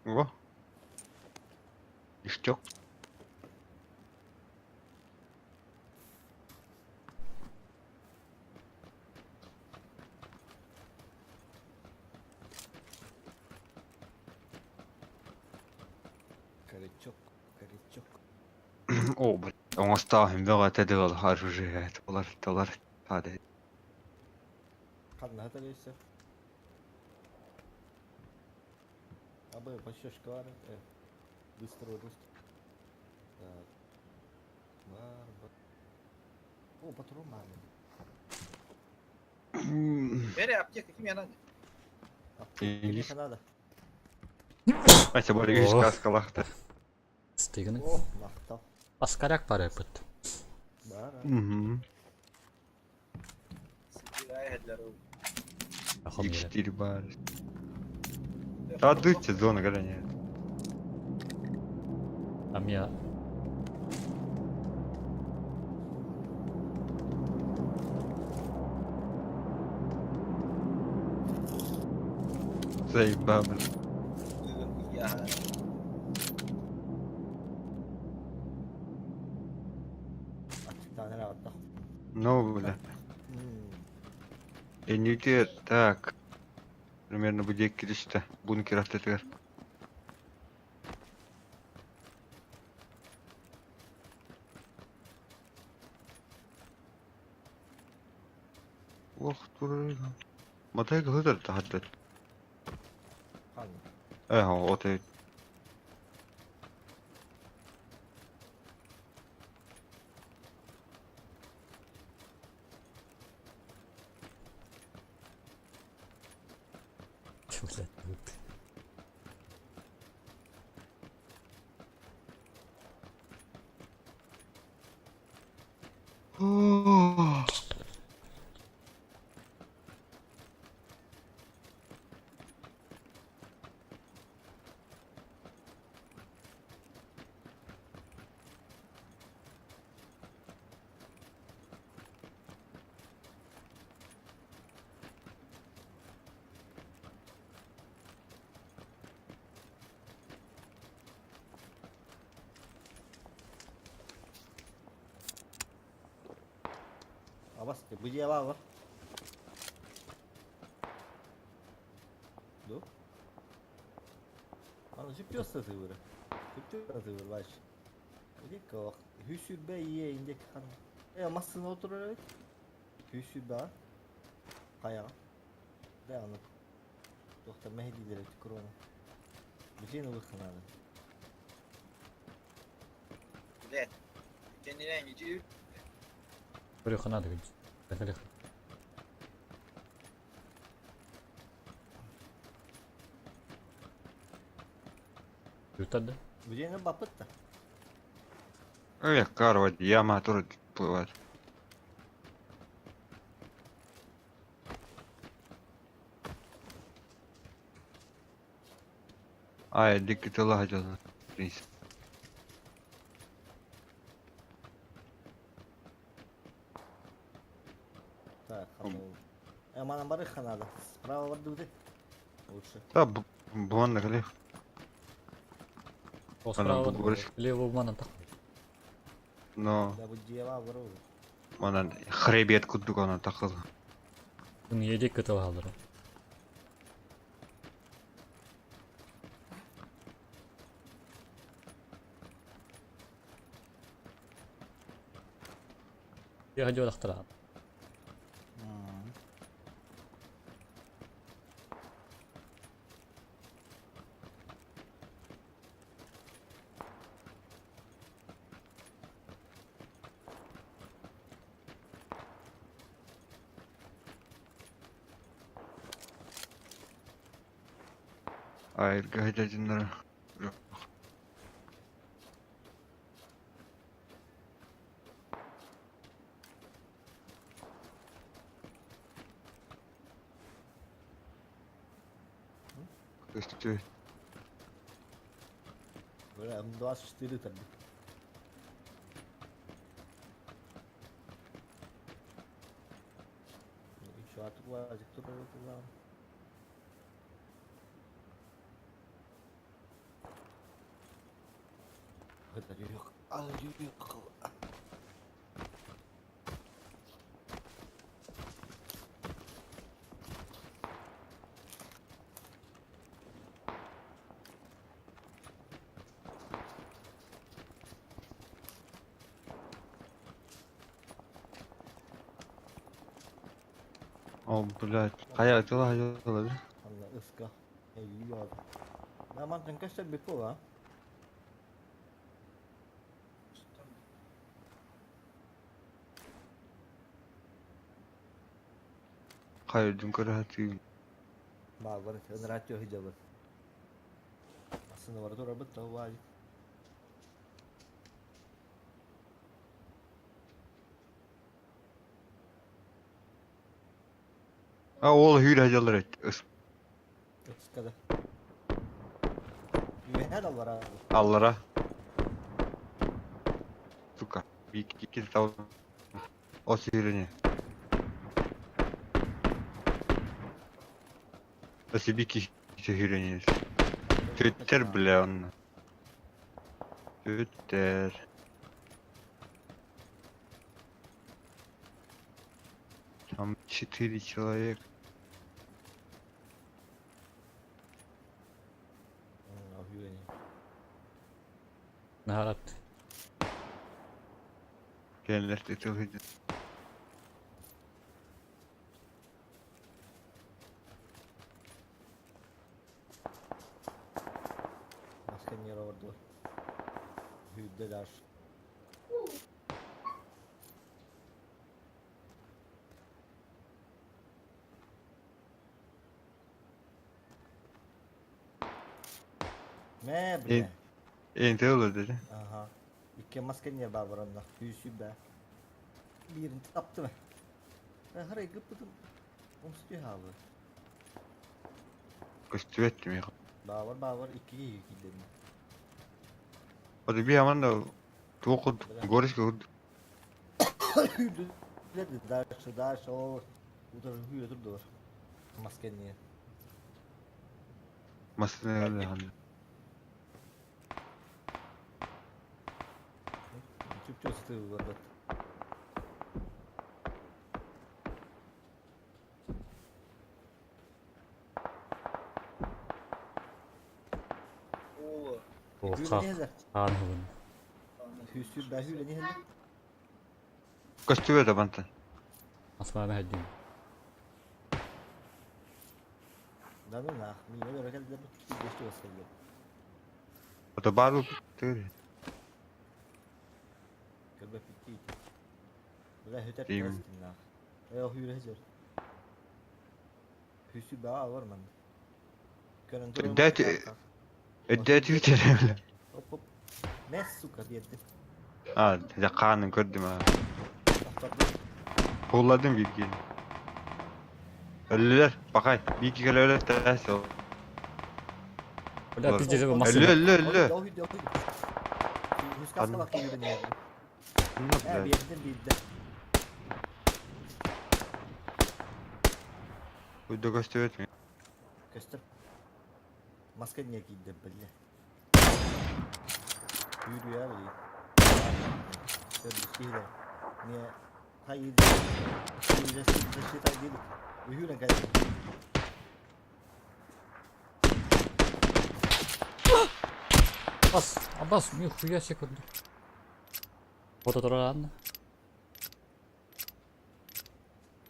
Speaker 3: О. Ништяк.
Speaker 2: Корячок, корячок.
Speaker 3: О, блин. Оҥостоох бөҕө тэдил оружие олар толар хады.
Speaker 2: Ханна хаталейся. Абы пощечка бар. Быстро рост. Так. Бар, бар. О, патрон бар.
Speaker 5: Бери аптека кимиэхэ надо?
Speaker 2: Аптека кимиэхэ надо.
Speaker 3: Ася бар үс
Speaker 1: О.
Speaker 3: каскалахта.
Speaker 1: Стиганы.
Speaker 2: О, махтал.
Speaker 1: Паскаряк бар эпит.
Speaker 2: Бар.
Speaker 3: Угу.
Speaker 1: Ахом еле.
Speaker 3: X4 бар. Да дыйте зона гоняет.
Speaker 1: Там я
Speaker 3: Заебал, блин. Ну, бля. Энюте, так. Примерно будет киришта. Бункер автотегар. Ох, туры. Матай гыдыр тахаттыр. Э, вот и.
Speaker 1: Блядь.
Speaker 2: Абас, бу дьиэ баар. Ду? Аны сүптү тыыбыры. Сүптү тыыбыр бач. Дик хүсүрбэ ие индек хан. Э массына отурар эбит. Хүсүрбэ. Каяга. Да аны. Доктор Мехди дерек корона. Бижин улыхнады.
Speaker 5: Блядь. Кеннелен иди.
Speaker 1: Көрөхнады гүн. Көрөх. Ютады.
Speaker 2: Бижин бапытта.
Speaker 3: Эх, карва, яма тоже плывает. Ай, дикий ты лагодил, в принципе.
Speaker 2: Так, хана. Манан бары ханада. Справа барды Лучше.
Speaker 3: Да, буман на
Speaker 1: Справа лево манан так.
Speaker 3: Но.
Speaker 2: Да, бу дьиэва бару.
Speaker 3: Манан хребет кудук она тахыл.
Speaker 1: Күн едек көтө алыр. Я хочу лахтара.
Speaker 3: Айырга сылдьар Көстүү.
Speaker 2: Бля, М24 тарбыт. Еще атылазик турар атылаан.
Speaker 3: О, блядь. Хайа ытыла хайа
Speaker 2: Анна ыска. Эйи Мантан көстөр бит була.
Speaker 3: Хайа үрдүн көрө сатыыбын.
Speaker 2: Баар ынраатыо сылдьабын. Массыына бара турарбыт да убаай.
Speaker 3: А ол hűrэ сылдьаллар эт. Ыс
Speaker 2: Ыска да. Үөһээ да аллара.
Speaker 3: аллара. Сука. Биир тал. Ол сүүрэни. Өссө биир киһи сүүрэни. Түттэр бля онно. Түттэр. Там четыре человека.
Speaker 2: Hűrэ
Speaker 1: Наһарат.
Speaker 3: Кинилэр ытыл сылдьар.
Speaker 2: Маска нера олордулар. Hűrdэ дальше. Мэ, бля.
Speaker 3: Эн тыл dedi.
Speaker 2: Ага. Икки маска не баар онно. Күүсү бэ. Биирин таптым. Харай гыппытым. Умсутуй хаалбыт.
Speaker 3: Көстүбэт миэхэ.
Speaker 2: Баабар баабар икки киһи киирдим.
Speaker 3: Оду би аман да туох курдук горишка курдук.
Speaker 2: Дальше, дальше, о, утары hűrэ турдулар. Маска не.
Speaker 3: Массыына өлө
Speaker 2: Чүп-чүп сытыы барбат.
Speaker 5: О,
Speaker 1: О,
Speaker 2: Hűrэ
Speaker 1: ха.
Speaker 2: нehler.
Speaker 1: Хаан хылын.
Speaker 2: Hűsүр бэ hűrэ нehler.
Speaker 3: Көстүбэт абантан.
Speaker 1: Асмаана хэддин.
Speaker 2: Да ну нах, миңе бere келдилер бит geçti olsa
Speaker 3: Ото баар тыыр.
Speaker 2: Көрбөт битти. Бля хөтөр
Speaker 3: Дейм.
Speaker 2: тестин нах. Э hűrэ хежер. Hűsү бэ бар ман. Көрөн туран.
Speaker 3: Дәт- Өддө түүтэр бля.
Speaker 2: Оп оп. Мэ сука берди.
Speaker 3: А, дьэ хаанын көрдүм аа.
Speaker 2: Охторду.
Speaker 3: Куулладым биир киһини. Өллүлэр, бакай, биир киһи өлөр тээс ол.
Speaker 1: Бля, пиздец,
Speaker 3: Өллү,
Speaker 1: массыына.
Speaker 3: өллү, өллү.
Speaker 2: Hűrdü hűrdü. Hüs kaska bak hűrэ нehler.
Speaker 3: Онно,
Speaker 2: Э
Speaker 3: блядь.
Speaker 2: бердим бирде.
Speaker 3: Өддө көстүбэт миэхэ.
Speaker 2: Көстөр. Маска не кийди бля. Hűrү я били. Көрдүс Не хайды. Защита дейdi. Hűrэ кэлди.
Speaker 1: Абас, абас, нихуя себе көрдү. Фото туран.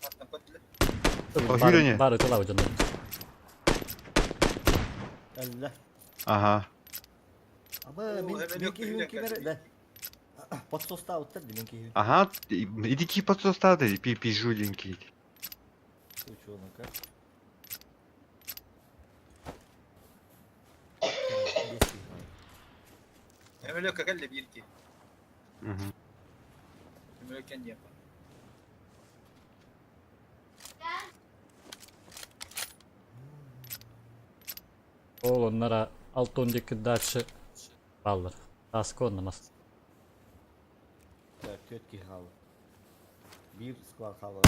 Speaker 5: мантан көттүлэр.
Speaker 3: О, hűrэ
Speaker 1: Бары тыла дьоннор.
Speaker 2: Әллә.
Speaker 3: Аха.
Speaker 2: Аба
Speaker 5: О,
Speaker 2: мен
Speaker 5: эбелек
Speaker 2: мен киһи
Speaker 5: hűrэ
Speaker 2: кимер
Speaker 5: кэлди.
Speaker 2: да. Подсоста уттар мен киһи.
Speaker 3: Аха, иди ки подсостады, пи пижуленький.
Speaker 2: Учёнок.
Speaker 5: Өмөлөккө кэллэ биир киһи. Өмөлөккөн диэн бар.
Speaker 1: Ол оннара Алтон диэки дальше бааллар. Таска онно мас.
Speaker 2: Түөрт киһи хаалла. Биир склад хаалла.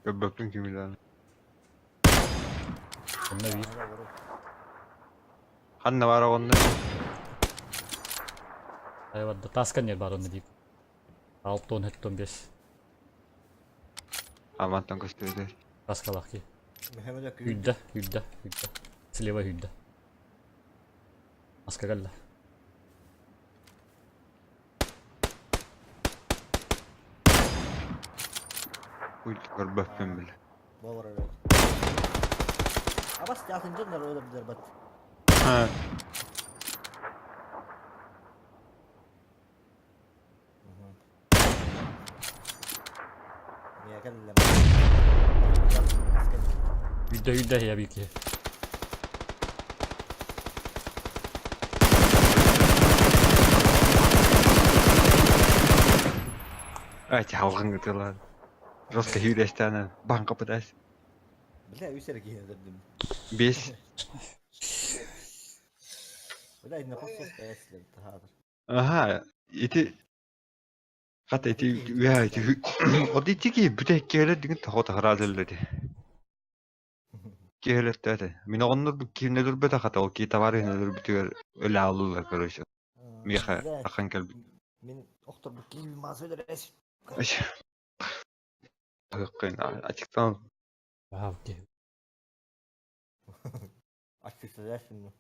Speaker 3: Көрбөппүн ким билэр.
Speaker 1: Онно биир.
Speaker 3: Ханна баар оҕонно?
Speaker 1: Айварда таска не бар онно диир. 6 10 5.
Speaker 3: Амантан көстүбүтэр.
Speaker 1: Таскалаах киһи.
Speaker 2: Мехемеле
Speaker 1: Үйдэ, үйдэ, үйдэ. Слева үйдэ. Маска кэллэ.
Speaker 3: Уй көрбөппүн биле.
Speaker 2: Болар öyle. Абас ятынчындар өлөрдүлэр бат.
Speaker 3: Ha.
Speaker 2: Мия кэллэ.
Speaker 1: Үйдэ, үйдэ я биир киһи.
Speaker 3: Ай, халгын ытылар. Жестко хүйрестәне банка пытайся.
Speaker 2: Бля, үс эрэ киһини өлөрдүм.
Speaker 3: Бес.
Speaker 2: Бля, инне хос эслер таһаатыр.
Speaker 3: Ага, ити хата ити үә ити од ити ки бүтэ киһелер деген тохо тахараазелледи. Киһелер тәте. Мин оҕоннор бу киһинелер бөтө хата ол ки товар хинелер бүтүгөр өлө алылар короче. Миэхэ ахан кэлбит.
Speaker 2: Мин охтор бу киһи мас өлөрөс.
Speaker 3: Кыын ачыктан
Speaker 1: Вау, киһи.
Speaker 2: Аччыкталасын.